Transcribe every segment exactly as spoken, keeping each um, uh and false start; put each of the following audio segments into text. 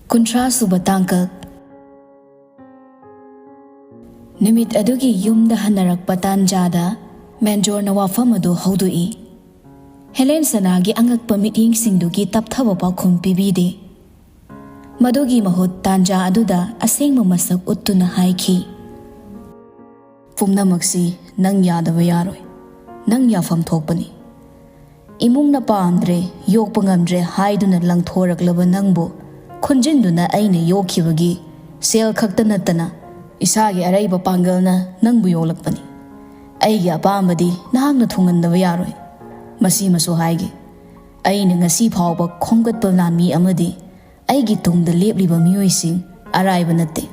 ꯀꯨꯟꯊ꯭ꯔꯥ ꯁꯨꯕ ꯇꯥꯡꯀꯛ꯫ ꯅꯨꯃꯤꯠ ꯑꯗꯨꯒꯤ ꯌꯨꯝꯗ ꯍꯟꯅꯔꯛꯄ ꯇꯥꯟꯖꯥꯗ ꯃꯦꯟꯖꯣꯔꯅ ꯋꯥꯐꯝ ꯑꯗꯨ ꯍꯧꯗꯣꯛꯏ꯫ ꯍꯦꯂꯦꯟ ꯁꯅꯥꯒꯤ ꯑꯉꯛꯄ ꯃꯤꯠꯌꯦꯡꯁꯤꯡꯗꯨꯒꯤ ꯇꯞꯊꯕ ꯄꯥꯎꯈꯨꯝ ꯄꯤꯕꯤꯗꯦ꯫ ꯃꯗꯨꯒꯤ ꯃꯍꯨꯠ ꯇꯥꯟꯖꯥ ꯑꯗꯨꯗ ꯑꯁꯦꯡꯕ ꯃꯁꯛ ꯎꯠꯇꯨꯅ ꯍꯥꯏꯈꯤ, "ꯄꯨꯝꯅꯃꯛꯁꯤ ꯅꯪ ꯌꯥꯗꯕ ꯌꯥꯔꯣꯏ꯫ ꯅꯪ ꯌꯥꯐꯝ ꯊꯣꯛꯄꯅꯤ꯫ ꯏꯃꯨꯡꯅ ꯄꯥꯝꯗ꯭ꯔꯦ, ꯌꯣꯛꯄ ꯉꯝꯗ꯭ꯔꯦ ꯍꯥꯏꯗꯨꯅ ꯂꯪꯊꯣꯔꯛꯂꯕ ꯅꯪꯕꯨ ꯈꯨꯟꯖꯤꯟꯗꯨꯅ ꯑꯩꯅ ꯌꯣꯛꯈꯤꯕꯒꯤ ꯁꯦꯜ ꯈꯛꯇ ꯅꯠꯇꯅ ꯏꯁꯥꯒꯤ ꯑꯔꯩꯕ ꯄꯥꯡꯒꯜꯅ ꯅꯪꯕꯨ ꯌꯣꯛꯂꯛꯄꯅꯤ꯫ ꯑꯩꯒꯤ ꯑꯄꯥꯝꯕꯗꯤ ꯅꯍꯥꯛꯅ ꯊꯨꯡꯍꯟꯗꯕ ꯌꯥꯔꯣꯏ꯫ ꯃꯁꯤꯃꯁꯨ ꯍꯥꯏꯒꯦ, ꯑꯩꯅ ꯉꯁꯤ ꯐꯥꯎꯕ ꯈꯣꯝꯒꯠꯄ ꯂꯥꯟꯃꯤ ꯑꯃꯗꯤ ꯑꯩꯒꯤ ꯇꯨꯡꯗ ꯂꯦꯞꯂꯤꯕ ꯃꯤꯑꯣꯏꯁꯤꯡ ꯑꯔꯥꯏꯕ ꯅꯠꯇꯦ꯫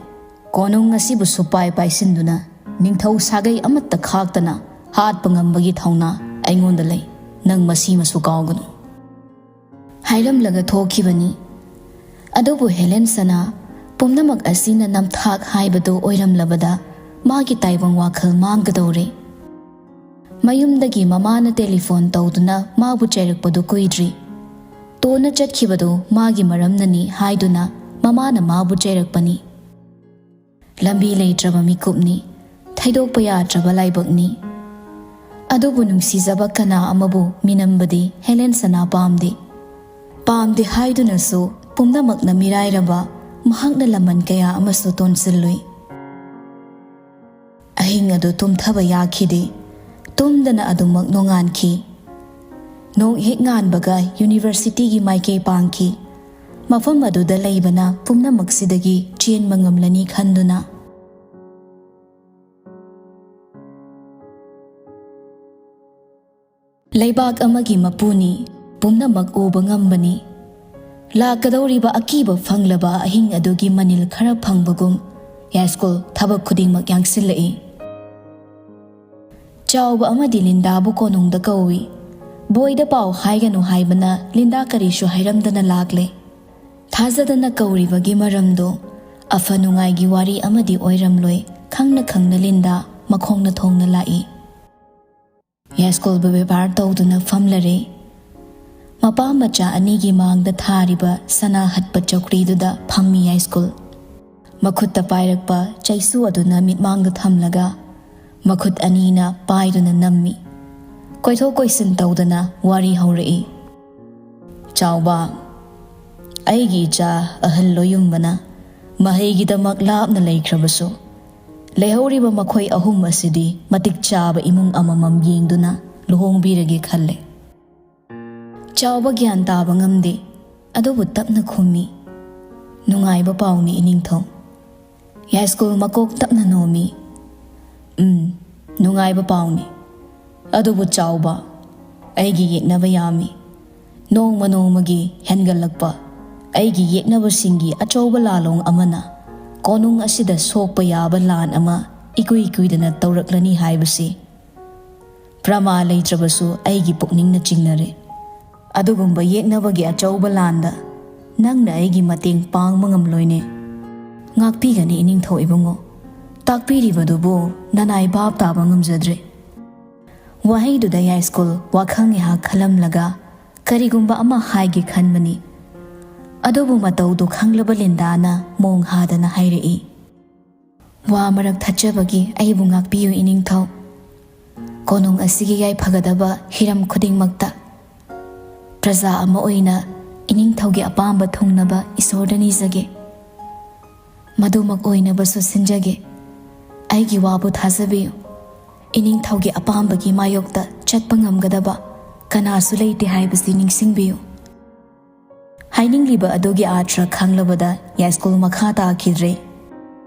ꯀꯣꯅꯨꯡ ꯑꯁꯤꯕꯨ ꯁꯨꯄꯥꯏ ꯄꯥꯏꯁꯤꯟꯗꯨꯅ ꯅꯤꯡꯊꯧ ꯁꯥꯒꯩ ꯑꯃꯠꯇ ꯈꯥꯛꯇꯅ ꯍꯥꯠꯄ ꯉꯝꯕꯒꯤ ꯊꯧꯅꯥ ꯑꯩꯉꯣꯟꯗ ꯂꯩ꯫ ꯅꯪ ꯃꯁꯤꯃꯁꯨ ꯀꯥꯎꯒꯅꯨ," ꯍꯥꯏꯔꯝꯂꯒ ꯊꯣꯛꯈꯤꯕꯅꯤ꯫ ꯑꯗꯨꯕꯨ ꯍꯦꯂꯦꯟ ꯁꯅꯥ, ꯄꯨꯝꯅꯃꯛ ꯑꯁꯤꯅ ꯅꯝꯊꯥꯛ ꯍꯥꯏꯕꯗꯨ ꯑꯣꯏꯔꯝꯂꯕꯗ ꯃꯥꯒꯤ ꯇꯥꯏꯕꯪ ꯋꯥꯈꯜ ꯃꯥꯡꯒꯗꯧꯔꯦ꯫ ꯃꯌꯨꯝꯗꯒꯤ ꯃꯃꯥꯅ ꯇꯦꯂꯤꯐꯣꯟ ꯇꯧꯗꯨꯅ ꯃꯥꯕꯨ ꯆꯩꯔꯛꯄꯗꯨ ꯀꯨꯏꯗ꯭ꯔꯤ꯫ ꯇꯣꯟꯅ ꯆꯠꯈꯤꯕꯗꯨ ꯃꯥꯒꯤ ꯃꯔꯝꯅꯅꯤ ꯍꯥꯏꯗꯨꯅ ꯃꯃꯥꯅ ꯃꯥꯕꯨ ꯆꯩꯔꯛꯄꯅꯤ꯫ ꯂꯝꯕꯤ ꯂꯩꯇ꯭ꯔꯕ ꯃꯤꯀꯨꯞꯅꯤ, ꯊꯩꯗꯣꯛꯄ ꯌꯥꯗ꯭ꯔꯕ ꯂꯥꯏꯕꯛꯅꯤ꯫ ꯑꯗꯨꯕꯨ ꯅꯨꯡꯁꯤꯖꯕ ꯀꯅꯥ ꯑꯃꯕꯨ ꯃꯤꯅꯝꯕꯗꯤ ꯍꯦꯂꯦꯟ ꯁꯅꯥ ꯄꯥꯝꯗꯦ꯫ ꯄꯥꯝꯗꯦ ꯍꯥꯏꯗꯨꯅꯁꯨ ꯄꯨꯝꯅꯃꯛꯅ ꯃꯤꯔꯥꯏꯔꯕ ꯃꯍꯥꯛꯅ ꯂꯃꯟ ꯀꯌꯥ ꯑꯃꯁꯨ ꯇꯣꯟꯁꯤꯜꯂꯨꯏ꯫ ꯑꯍꯤꯡ ꯑꯗꯨ ꯇꯨꯝꯊꯕ ꯌꯥꯈꯤꯗꯦ꯫ ꯇꯨꯝꯗꯅ ꯑꯗꯨꯃꯛ ꯅꯣꯡꯉꯥꯟꯈꯤ꯫ ꯅꯣꯡ ꯍꯦꯛ ꯉꯥꯟꯕꯒ ꯌꯨꯅꯤꯚꯔꯁꯤꯇꯤꯒꯤ ꯃꯥꯏꯀꯩ ꯄꯥꯡꯈꯤ꯫ ꯃꯐꯝ ꯑꯗꯨꯗ ꯂꯩꯕꯅ ꯄꯨꯝꯅꯃꯛꯁꯤꯗꯒꯤ ꯆꯦꯟꯕ ꯉꯝꯂꯅꯤ ꯈꯟꯗꯨꯅ꯫ ꯂꯩꯕꯥꯛ ꯑꯃꯒꯤ ꯃꯄꯨꯅꯤ, ꯄꯨꯝꯅꯃꯛ ꯎꯕ ꯉꯝꯕꯅꯤ꯫ ꯂꯥꯛꯀꯗꯧꯔꯤꯕ ꯑꯀꯤꯕ ꯐꯪꯂꯕ ꯑꯍꯤꯡ ꯑꯗꯨꯒꯤ ꯃꯅꯤꯜ ꯈꯔ ꯐꯪꯕꯒꯨꯝ ꯌꯥꯏꯁ꯭ꯀꯨꯜ ꯊꯕꯛ ꯈꯨꯗꯤꯡꯃꯛ ꯌꯥꯡꯁꯤꯜꯂꯛꯏ꯫ ꯆꯥꯎꯕ ꯑꯃꯗꯤ ꯂꯤꯟꯗꯥꯕꯨ ꯀꯣꯅꯨꯡꯗ ꯀꯧꯏ꯫ ꯕꯣꯏꯗ ꯄꯥꯎ ꯍꯥꯏꯒꯅꯨ ꯍꯥꯏꯕꯅ ꯂꯤꯟꯗꯥ ꯀꯔꯤꯁꯨ ꯍꯥꯏꯔꯝꯗꯅ ꯂꯥꯛꯂꯦ꯫ ꯊꯥꯖꯗꯅ ꯀꯧꯔꯤꯕꯒꯤ ꯃꯔꯝꯗꯣ ꯑꯐ ꯅꯨꯡꯉꯥꯏꯒꯤ ꯋꯥꯔꯤ ꯑꯃꯗꯤ ꯑꯣꯏꯔꯝꯂꯣꯏ꯫ ꯈꯪꯅ ꯈꯪꯅ ꯂꯤꯟꯗꯥ ꯃꯈꯣꯡꯅ ꯊꯣꯡꯅ ꯂꯥꯛꯏ꯫ ꯌꯥꯏꯁ꯭ꯀꯨꯜꯕꯨ ꯕꯦꯕꯥꯔ ꯇꯧꯗꯨꯅ ꯐꯝꯂꯔꯦ꯫ ꯃꯄꯥ ꯃꯆꯥ ꯑꯅꯤꯒꯤ ꯃꯥꯡꯗ ꯊꯥꯔꯤꯕ ꯁꯅꯥ ꯍꯠꯄ ꯆꯧꯀ꯭ꯔꯤꯗꯨꯗ ꯐꯝꯃꯤ ꯌꯥꯏꯁ꯭ꯀꯨꯜ꯫ ꯃꯈꯨꯠꯇ ꯄꯥꯏꯔꯛꯄ ꯆꯩꯁꯨ ꯑꯗꯨꯅ ꯃꯤꯠꯃꯥꯡꯗ ꯊꯝꯂꯒ ꯃꯈꯨꯠ ꯑꯅꯤꯅ ꯄꯥꯏꯗꯨꯅ ꯅꯝꯃꯤ꯫ ꯀꯣꯏꯊꯣꯛ ꯀꯣꯏꯁꯤꯟ ꯇꯧꯗꯅ ꯋꯥꯔꯤ ꯍꯧꯔꯛꯏ꯫ "ꯆꯥꯎꯕ, ꯑꯩꯒꯤ ꯏꯆꯥ ꯑꯍꯜ ꯂꯣꯌꯨꯝꯕꯅ ꯃꯍꯩꯒꯤꯗꯃꯛ ꯂꯥꯞꯅ ꯂꯩꯈ꯭ꯔꯕꯁꯨ, ꯂꯩꯍꯧꯔꯤꯕ ꯃꯈꯣꯏ ꯑꯍꯨꯝ ꯑꯁꯤꯗꯤ ꯃꯇꯤꯛ ꯆꯥꯕ ꯏꯃꯨꯡ ꯑꯃꯃꯝ ꯌꯦꯡꯗꯨꯅ ꯂꯨꯍꯣꯡꯕꯤꯔꯒꯦ ꯈꯜꯂꯦ꯫" ꯆꯥꯎꯕ ꯒ꯭ꯌꯥꯟ ꯇꯥꯕ ꯉꯝꯗꯦ, ꯑꯗꯨꯕꯨ ꯇꯞꯅ ꯈꯨꯝꯃꯤ, "ꯅꯨꯡꯉꯥꯏꯕ ꯄꯥꯎꯅꯤ, ꯏꯅꯤꯡꯊꯧ꯫" ꯌꯥꯏꯁ꯭ꯀꯨꯜ ꯃꯀꯣꯛ ꯇꯞꯅ ꯅꯣꯝꯃꯤ꯫ "ꯎꯝ, ꯅꯨꯡꯉꯥꯏꯕ ꯄꯥꯎꯅꯤ꯫ ꯑꯗꯨꯕꯨ ꯆꯥꯎꯕ, ꯑꯩꯒꯤ ꯌꯦꯛꯅꯕ ꯌꯥꯝꯃꯤ꯫ ꯅꯣꯡꯃ ꯅꯣꯡꯃꯒꯤ ꯍꯦꯟꯒꯠꯂꯛꯄ ꯑꯩꯒꯤ ꯌꯦꯛꯅꯕꯁꯤꯡꯒꯤ ꯑꯆꯧꯕ ꯂꯥꯂꯣꯡ ꯑꯃꯅ ꯀꯣꯅꯨꯡ ꯑꯁꯤꯗ ꯁꯣꯛꯄ ꯌꯥꯕ ꯂꯥꯟ ꯑꯃ ꯏꯀꯨꯏ ꯀꯨꯏꯗꯅ ꯇꯧꯔꯛꯂꯅꯤ ꯍꯥꯏꯕꯁꯤ ꯄ꯭ꯔꯃꯥ ꯂꯩꯇ꯭ꯔꯕꯁꯨ ꯑꯩꯒꯤ ꯄꯨꯛꯅꯤꯡꯅ ꯆꯤꯡꯅꯔꯦ꯫ ꯑꯗꯨꯒꯨꯝꯕ ꯌꯦꯛꯅꯕꯒꯤ ꯑꯆꯧꯕ ꯂꯥꯟꯗ ꯅꯪꯅ ꯑꯩꯒꯤ ꯃꯇꯦꯡ ꯄꯥꯡꯕ ꯉꯝꯂꯣꯏꯅꯦ꯫" "ꯉꯥꯛꯄꯤꯒꯅꯤ, ꯏꯅꯤꯡꯊꯧ ꯏꯕꯨꯡꯉꯣ꯫ ꯇꯥꯛꯄꯤꯔꯤꯕꯗꯨꯕꯨ ꯅꯅꯥꯏ ꯚꯥꯞ ꯇꯥꯕ ꯉꯝꯖꯗ꯭ꯔꯦ꯫" ꯋꯥꯍꯩꯗꯨꯗ ꯌꯥꯏꯁ꯭ꯀꯨꯜ ꯋꯥꯈꯜ ꯉꯥꯏꯍꯥꯛ ꯈꯜꯂꯝꯂꯒ ꯀꯔꯤꯒꯨꯝꯕ ꯑꯃ ꯍꯥꯏꯒꯦ ꯈꯟꯕꯅꯤ꯫ ꯑꯗꯨꯕꯨ ꯃꯇꯧꯗꯨ ꯈꯪꯂꯕ ꯂꯤꯟꯗꯥꯅ ꯃꯣꯡ ꯍꯥꯗꯅ ꯍꯥꯏꯔꯛꯏ, "ꯋꯥ ꯃꯔꯛ ꯊꯠꯆꯕꯒꯤ ꯑꯩꯕꯨ ꯉꯥꯛꯄꯤꯌꯨ, ꯏꯅꯤꯡꯊꯧ꯫ ꯀꯣꯅꯨꯡ ꯑꯁꯤꯒꯤ ꯌꯥꯏꯐꯒꯗꯕ ꯍꯤꯔꯝ ꯈꯨꯗꯤꯡꯃꯛꯇ ꯄ꯭ꯔꯖꯥ ꯑꯃ ꯑꯣꯏꯅ ꯏꯅꯤꯡꯊꯧꯒꯤ ꯑꯄꯥꯝꯕ ꯊꯨꯡꯅꯕ ꯏꯁꯣꯔꯗ ꯅꯤꯖꯒꯦ꯫ ꯃꯗꯨꯃꯛ ꯑꯣꯏꯅꯕꯁꯨ ꯁꯤꯟꯖꯒꯦ꯫ ꯑꯩꯒꯤ ꯋꯥꯕꯨ ꯊꯥꯖꯕꯤꯌꯨ꯫ ꯏꯅꯤꯡꯊꯧꯒꯤ ꯑꯄꯥꯝꯕꯒꯤ ꯃꯥꯌꯣꯛꯇ ꯆꯠꯄ ꯉꯝꯒꯗꯕ ꯀꯅꯥꯁꯨ ꯂꯩꯇꯦ ꯍꯥꯏꯕꯁꯤ ꯅꯤꯡꯁꯤꯡꯕꯤꯌꯨ꯫" ꯍꯥꯏꯅꯤꯡꯂꯤꯕ ꯑꯗꯨꯒꯤ ꯑꯥꯔꯊ ꯈꯪꯂꯕꯗ ꯌꯥꯏꯁ꯭ꯀꯨꯜ ꯃꯈꯥ ꯇꯥꯈꯤꯗ꯭ꯔꯦ꯫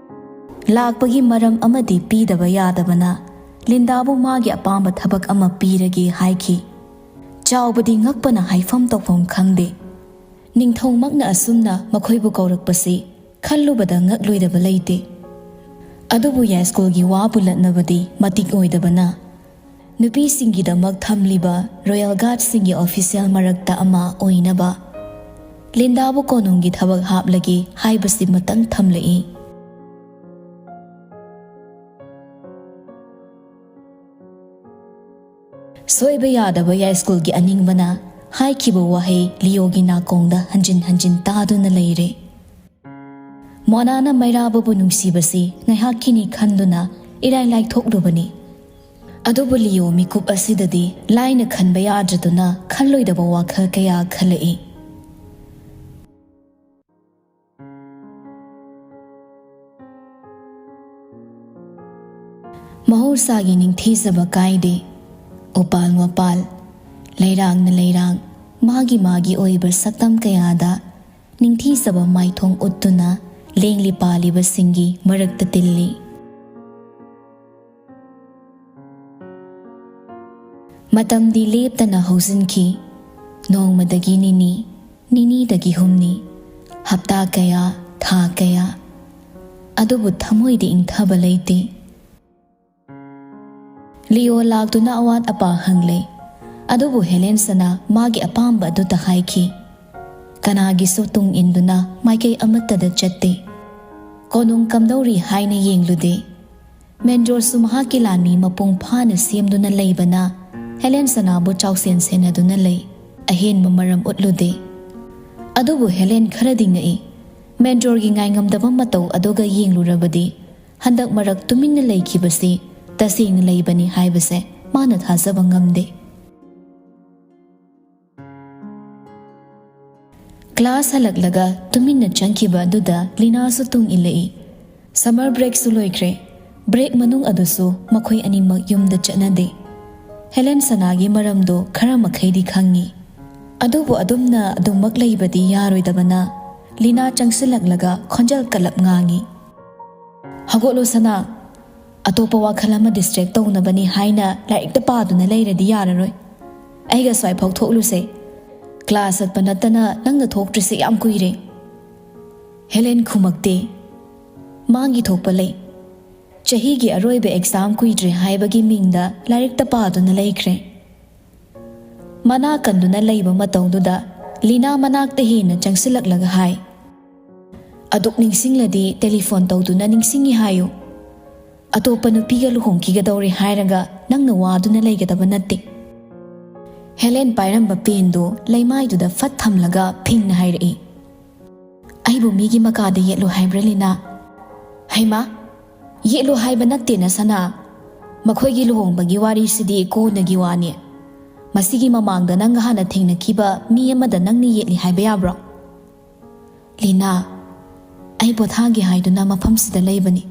ꯂꯥꯛꯄꯒꯤ ꯃꯔꯝ ꯑꯃꯗꯤ ꯄꯤꯗꯕ ꯌꯥꯗꯕꯅ ꯂꯤꯟꯗꯥꯕꯨ ꯃꯥꯒꯤ ꯑꯄꯥꯝꯕ ꯊꯕꯛ ꯑꯃ ꯄꯤꯔꯒꯦ ꯍꯥꯏꯈꯤ꯫ ꯆꯥꯎꯕꯗꯤ ꯉꯛꯄꯅ ꯍꯥꯏꯐꯝ ꯇꯧꯐꯝ ꯈꯪꯗꯦ꯫ ꯅꯤꯡꯊꯧꯃꯛꯅ ꯑꯁꯨꯝꯅ ꯃꯈꯣꯏꯕꯨ ꯀꯧꯔꯛꯄꯁꯤ ꯈꯜꯂꯨꯕꯗ ꯉꯛꯂꯣꯏꯗꯕ ꯂꯩꯇꯦ꯫ ꯑꯗꯨꯕꯨ ꯌꯥꯏꯁ꯭ꯀꯨꯜꯒꯤ ꯋꯥ ꯄꯨꯂꯠꯅꯕꯗꯤ ꯃꯇꯤꯛ ꯑꯣꯏꯗꯕꯅ ꯅꯨꯄꯤꯁꯤꯡꯒꯤꯗꯃꯛ ꯊꯝꯂꯤꯕ ꯔꯣꯌꯦꯜ ꯒꯥꯔꯗꯁꯤꯡꯒꯤ ꯑꯣꯐꯤꯁꯤꯌꯦꯜ ꯃꯔꯛꯇ ꯑꯃ ꯑꯣꯏꯅꯕ ꯂꯤꯟꯗꯥꯕꯨ ꯀꯣꯅꯨꯡꯒꯤ ꯊꯕꯛ ꯍꯥꯞꯂꯒꯦ ꯍꯥꯏꯕꯁꯤ ꯃꯇꯪ ꯊꯝꯂꯛꯏ꯫ ꯁꯣꯏꯕ ꯌꯥꯗꯕ ꯌꯥꯏꯁ꯭ꯀꯨꯜꯒꯤ ꯑꯅꯤꯡꯕꯅ ꯍꯥꯏꯈꯤꯕ ꯋꯥꯍꯩ ꯂꯤꯌꯣꯒꯤ ꯅꯥꯀꯣꯡꯗ ꯍꯟꯖꯤꯟ ꯍꯟꯖꯤꯟ ꯇꯥꯗꯨꯅ ꯂꯩꯔꯦ꯫ ꯃꯣꯅꯥꯅ ꯃꯩꯔꯥꯕꯕꯨ ꯅꯨꯡꯁꯤꯕꯁꯤ ꯉꯥꯏꯍꯥꯛꯀꯤꯅꯤ ꯈꯟꯗꯨꯅ ꯏꯔꯥꯏ ꯂꯥꯏꯊꯣꯛꯂꯨꯕꯅꯤ꯫ ꯑꯗꯨꯕꯨ ꯂꯤꯌꯣ ꯃꯤꯀꯨꯞ ꯑꯁꯤꯗꯗꯤ ꯂꯥꯏꯅ ꯈꯟꯕ ꯌꯥꯗ꯭ꯔꯗꯨꯅ ꯈꯜꯂꯣꯏꯗꯕ ꯋꯥꯈꯜ ꯀꯌꯥ ꯈꯜꯂꯛꯏ꯫ ꯃꯍꯧꯁꯥꯒꯤ ꯅꯤꯡꯊꯤꯖꯕ ꯀꯥꯏꯗꯦ꯫ ꯎꯄꯥꯜ ꯋꯥꯄꯥꯜ, ꯂꯩꯔꯥꯡꯅ ꯂꯩꯔꯥꯡ, ꯃꯥꯒꯤ ꯃꯥꯒꯤ ꯑꯣꯏꯕ ꯁꯛꯇꯝ ꯀꯌꯥꯗ ꯅꯤꯡꯊꯤꯖꯕ ꯃꯥꯏꯊꯣꯡ ꯎꯠꯇꯨꯅ ꯂꯦꯡꯂꯤ ꯄꯥꯜꯂꯤꯕꯁꯤꯡꯒꯤ ꯃꯔꯛꯇ ꯇꯤꯜꯂꯤ꯫ ꯃꯇꯝꯗꯤ ꯂꯦꯞꯇꯅ ꯍꯧꯖꯤꯟꯈꯤ꯫ ꯅꯣꯡꯃꯗꯒꯤ ꯅꯤꯅꯤ, ꯅꯤꯅꯤꯗꯒꯤ ꯍꯨꯝꯅꯤ, ꯍꯞꯇꯥ ꯀꯌꯥ, ꯊꯥ ꯀꯌꯥ꯫ ꯑꯗꯨꯕꯨ ꯊꯃꯣꯏꯗꯤ ꯏꯪꯊꯕ ꯂꯩꯇꯦ꯫ ꯂꯤꯌꯣ ꯂꯥꯛꯇꯨꯅ ꯑꯋꯥꯠ ꯑꯄꯥ ꯍꯪꯂꯦ꯫ ꯑꯗꯨꯕꯨ ꯍꯦꯂꯦꯟ ꯁꯅꯥ ꯃꯥꯒꯤ ꯑꯄꯥꯝꯕ ꯑꯗꯨꯇ ꯍꯥꯏꯈꯤ꯫ ꯀꯅꯥꯒꯤꯁꯨ ꯇꯨꯡ ꯏꯟꯗꯨꯅ ꯃꯥꯏꯀꯩ ꯑꯃꯠꯇꯗ ꯆꯠꯇꯦ꯫ ꯀꯣꯅꯨꯡ ꯀꯝꯗꯧꯔꯤ ꯍꯥꯏꯅ ꯌꯦꯡꯂꯨꯗꯦ꯫ ꯃꯦꯟꯗꯣꯔꯁꯨ ꯃꯍꯥꯛꯀꯤ ꯂꯥꯟꯃꯤ ꯃꯄꯨꯡ ꯐꯥꯅ ꯁꯦꯝꯗꯨꯅ ꯂꯩꯕꯅ ꯍꯦꯂꯦꯟ ꯁꯅꯥꯕꯨ ꯆꯥꯎꯁꯦꯟ ꯁꯦꯟꯅꯗꯨꯅ ꯂꯩ꯫ ꯑꯍꯦꯟꯕ ꯃꯔꯝ ꯎꯠꯂꯨꯗꯦ꯫ ꯑꯗꯨꯕꯨ ꯍꯦꯂꯦꯟ ꯈꯔꯗꯤ ꯉꯛꯏ꯫ ꯃꯦꯟꯗꯣꯔꯒꯤ ꯉꯥꯏꯉꯝꯗꯕ ꯃꯇꯧ ꯑꯗꯨꯒ ꯌꯦꯡꯂꯨꯔꯕꯗꯤ ꯍꯟꯗꯛ ꯃꯔꯛ ꯇꯨꯃꯤꯟꯅ ꯂꯩꯈꯤꯕꯁꯤ ꯇꯁꯦꯡꯅ ꯂꯩꯕꯅꯤ ꯍꯥꯏꯕꯁꯦ ꯃꯥꯅ ꯊꯥꯖꯕ ꯉꯝꯗꯦ꯫ ꯀ꯭ꯂꯥꯁ ꯍꯜꯂꯛꯂꯒ ꯇꯨꯃꯤꯟꯅ ꯆꯪꯈꯤꯕ ꯑꯗꯨꯗ ꯂꯤꯅꯥꯁꯨ ꯇꯨꯡ ꯏꯜꯂꯛꯏ꯫ ꯁꯝꯃꯔ ꯕ꯭ꯔꯦꯛꯁꯨ ꯂꯣꯏꯈ꯭ꯔꯦ꯫ ꯕ꯭ꯔꯦꯛ ꯃꯅꯨꯡ ꯑꯗꯨꯁꯨ ꯃꯈꯣꯏ ꯑꯅꯤꯃꯛ ꯌꯨꯝꯗ ꯆꯠꯅꯗꯦ꯫ ꯍꯦꯂꯦꯟ ꯁꯅꯥꯒꯤ ꯃꯔꯝꯗꯣ ꯈꯔ ꯃꯈꯩꯗꯤ ꯈꯪꯉꯤ꯫ ꯑꯗꯨꯕꯨ ꯑꯗꯨꯝꯅ ꯑꯗꯨꯃꯛ ꯂꯩꯕꯗꯤ ꯌꯥꯔꯣꯏꯗꯕꯅ ꯂꯤꯅꯥ ꯆꯪꯁꯤꯜꯂꯛꯂꯒ ꯈꯣꯟꯖꯦꯜ ꯀꯜꯂꯞ ꯉꯥꯡꯉꯤ꯫ "ꯍꯧꯒꯠꯂꯣ ꯁꯅꯥ, ꯑꯇꯣꯞꯄ ꯋꯥꯈꯜ ꯑꯃ ꯗꯤꯁꯇ꯭ꯔꯦꯛ ꯇꯧꯅꯕꯅꯤ ꯍꯥꯏꯅ ꯂꯥꯏꯔꯤꯛꯇ ꯄꯥꯗꯨꯅ ꯂꯩꯔꯗꯤ ꯌꯥꯔꯔꯣꯏ꯫ ꯑꯩꯒ ꯁ꯭ꯋꯥꯏꯐꯥꯎ ꯊꯣꯛꯂꯨꯁꯦ꯫ ꯀ꯭ꯂꯥꯁ ꯆꯠꯄ ꯅꯠꯇꯅ ꯅꯪꯅ ꯊꯣꯛꯇ꯭ꯔꯤꯁꯦ ꯌꯥꯝ ꯀꯨꯏꯔꯦ꯫" ꯍꯦꯂꯦꯟ ꯈꯨꯝꯃꯛꯇꯦ꯫ ꯃꯥꯒꯤ ꯊꯣꯛꯄ ꯂꯩ꯫ ꯆꯍꯤꯒꯤ ꯑꯔꯣꯏꯕ ꯑꯦꯛꯖꯥꯝ ꯀꯨꯏꯗ꯭ꯔꯦ ꯍꯥꯏꯕꯒꯤ ꯃꯤꯡꯗ ꯂꯥꯏꯔꯤꯛꯇ ꯄꯥꯗꯨꯅ ꯂꯩꯈ꯭ꯔꯦ꯫ ꯃꯅꯥ ꯀꯟꯗꯨꯅ ꯂꯩꯕ ꯃꯇꯧꯗꯨꯗ ꯂꯤꯅꯥ ꯃꯅꯥꯛꯇ ꯍꯦꯟꯅ ꯆꯪꯁꯤꯜꯂꯛꯂꯒ ꯍꯥꯏ, "ꯑꯗꯨꯛ ꯅꯤꯡꯁꯤꯡꯂꯗꯤ ꯇꯦꯂꯤꯐꯣꯟ ꯇꯧꯗꯨꯅ ꯅꯤꯡꯁꯤꯡꯉꯤ ꯍꯥꯏꯌꯨ꯫ ꯑꯇꯣꯞꯄ ꯅꯨꯄꯤꯒ ꯂꯨꯍꯣꯡꯈꯤꯒꯗꯧꯔꯦ ꯍꯥꯏꯔꯒ ꯅꯪꯅ ꯋꯥꯗꯨꯅ ꯂꯩꯒꯗꯕ ꯅꯠꯇꯦ꯫" ꯍꯦꯂꯦꯟ ꯄꯥꯏꯔꯝꯕ ꯄꯦꯟꯗꯨ ꯂꯩꯃꯥꯏꯗꯨꯗ ꯐꯠ ꯊꯝꯂꯒ ꯐꯤꯡꯅ ꯍꯥꯏꯔꯛꯏ, "ꯑꯩꯕꯨ ꯃꯤꯒꯤ ꯃꯀꯥꯗ ꯌꯦꯠꯂꯨ ꯍꯥꯏꯕ꯭ꯔꯥ, ꯂꯤꯅꯥ?" "ꯍꯩꯃꯥ, ꯌꯦꯠꯂꯨ ꯍꯥꯏꯕ ꯅꯠꯇꯦꯅ, ꯁꯅꯥ꯫ ꯃꯈꯣꯏꯒꯤ ꯂꯨꯍꯣꯡꯕꯒꯤ ꯋꯥꯔꯤꯁꯤꯗꯤ ꯀꯣꯟꯅꯒꯤ ꯋꯥꯅꯤ꯫ ꯃꯁꯤꯒꯤ ꯃꯃꯥꯡꯗ ꯅꯪꯒ ꯍꯥꯟꯅ ꯊꯦꯡꯅꯈꯤꯕ ꯃꯤ ꯑꯃꯗ ꯅꯪꯅ ꯌꯦꯠꯂꯤ ꯍꯥꯏꯕ ꯌꯥꯕ꯭ꯔꯣ?" "ꯂꯤꯅꯥ, ꯑꯩ ꯄꯣꯊꯥꯒꯦ ꯍꯥꯏꯗꯨꯅ ꯃꯐꯝꯁꯤꯗ ꯂꯩꯕꯅꯤ꯫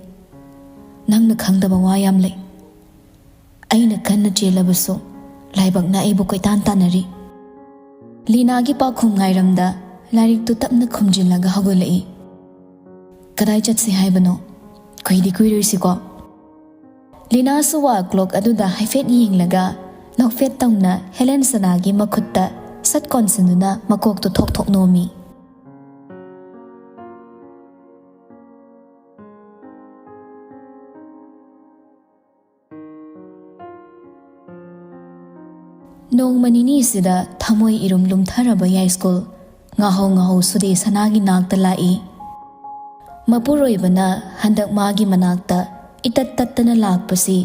ꯅꯪꯅ ꯈꯪꯗꯕ ꯋꯥ ꯌꯥꯝ ꯂꯩ꯫ ꯑꯩꯅ ꯀꯟꯅ ꯆꯦꯜꯂꯕꯁꯨ ꯂꯥꯏꯕꯛꯅ ꯑꯩꯕꯨ ꯀꯣꯏꯇꯥꯟ ꯇꯥꯟꯅꯔꯤ꯫" ꯂꯤꯅꯥꯒꯤ ꯄꯥꯎꯈꯨꯝ ꯉꯥꯏꯔꯝꯗ ꯂꯥꯏꯔꯤꯛꯇꯨ ꯇꯞꯅ ꯈꯨꯝꯖꯤꯜꯂꯒ ꯍꯧꯒꯠꯂꯛꯏ꯫ "ꯀꯗꯥꯏ ꯆꯠꯁꯤ ꯍꯥꯏꯕꯅꯣ? ꯀꯨꯏꯗꯤ ꯀꯨꯏꯔꯣꯏꯁꯤꯀꯣ?" ꯂꯤꯅꯥꯁꯨ ꯋꯥꯜ ꯀ꯭ꯂꯣꯛ ꯑꯗꯨꯗ ꯍꯥꯏꯐꯦꯠ ꯌꯦꯡꯂꯒ ꯅꯣꯛꯐꯦꯠ ꯇꯧꯅ ꯍꯦꯂꯦꯟ ꯁꯅꯥꯒꯤ ꯃꯈꯨꯠꯇ ꯁꯠ ꯀꯣꯟꯁꯤꯟꯗꯨꯅ ꯃꯀꯣꯛꯇꯨ ꯊꯣꯛ ꯊꯣꯛ ꯅꯣꯝꯃꯤ꯫ ꯅꯣꯡꯃ ꯅꯤꯅꯤꯁꯤꯗ ꯊꯃꯣꯏ ꯏꯔꯨꯝ ꯂꯨꯝꯊꯔꯕ ꯌꯥꯏꯁ꯭ꯀꯨꯜ ꯉꯥꯍꯧ ꯉꯥꯍꯧ ꯁꯨꯗꯦ ꯁꯅꯥꯒꯤ ꯅꯥꯛꯇ ꯂꯥꯛꯏ꯫ ꯃꯄꯨꯔꯣꯏꯕꯅ ꯍꯟꯗꯛ ꯃꯥꯒꯤ ꯃꯅꯥꯛꯇ ꯏꯇꯠ ꯇꯠꯇꯅ ꯂꯥꯛꯄꯁꯤ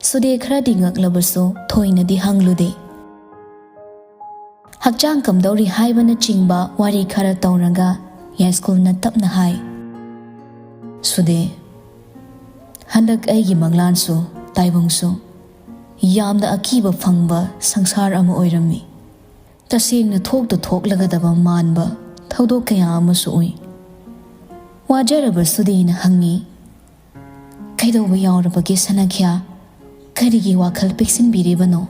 ꯁꯨꯗꯦ ꯈꯔꯗꯤ ꯉꯛꯂꯕꯁꯨ ꯊꯣꯏꯅꯗꯤ ꯍꯪꯂꯨꯗꯦ꯫ ꯍꯛꯆꯥꯡ ꯀꯝꯗꯧꯔꯤ ꯍꯥꯏꯕꯅꯆꯤꯡꯕ ꯋꯥꯔꯤ ꯈꯔ ꯇꯧꯔꯒ ꯌꯥꯏꯁ꯭ꯀꯨꯜꯅ ꯇꯞꯅ ꯍꯥꯏ, "ꯁꯨꯗꯦ, ꯍꯟꯗꯛ ꯑꯩꯒꯤ ꯃꯪꯂꯥꯟꯁꯨ ꯇꯥꯏꯕꯪꯁꯨ ꯌꯥꯝꯅ ꯑꯀꯤꯕ ꯐꯪꯕ ꯁꯪꯁꯥꯔ ꯑꯃ ꯑꯣꯏꯔꯝꯃꯤ꯫ ꯇꯁꯦꯡꯅ ꯊꯣꯛꯇ ꯊꯣꯛꯂꯒꯗꯕ ꯃꯥꯟꯕ ꯊꯧꯗꯣꯛ ꯀꯌꯥ ꯑꯃꯁꯨ ꯎꯏ꯫" ꯋꯥꯖꯔꯕ ꯁꯨꯗꯦꯅ ꯍꯪꯉꯤ, "ꯀꯩꯗꯧꯕ ꯌꯥꯎꯔꯕꯒꯦ ꯁꯅꯥꯈ꯭ꯌꯥ? ꯀꯔꯤꯒꯤ ꯋꯥꯈꯜ ꯄꯤꯛꯁꯤꯟꯕꯤꯔꯤꯕꯅꯣ?"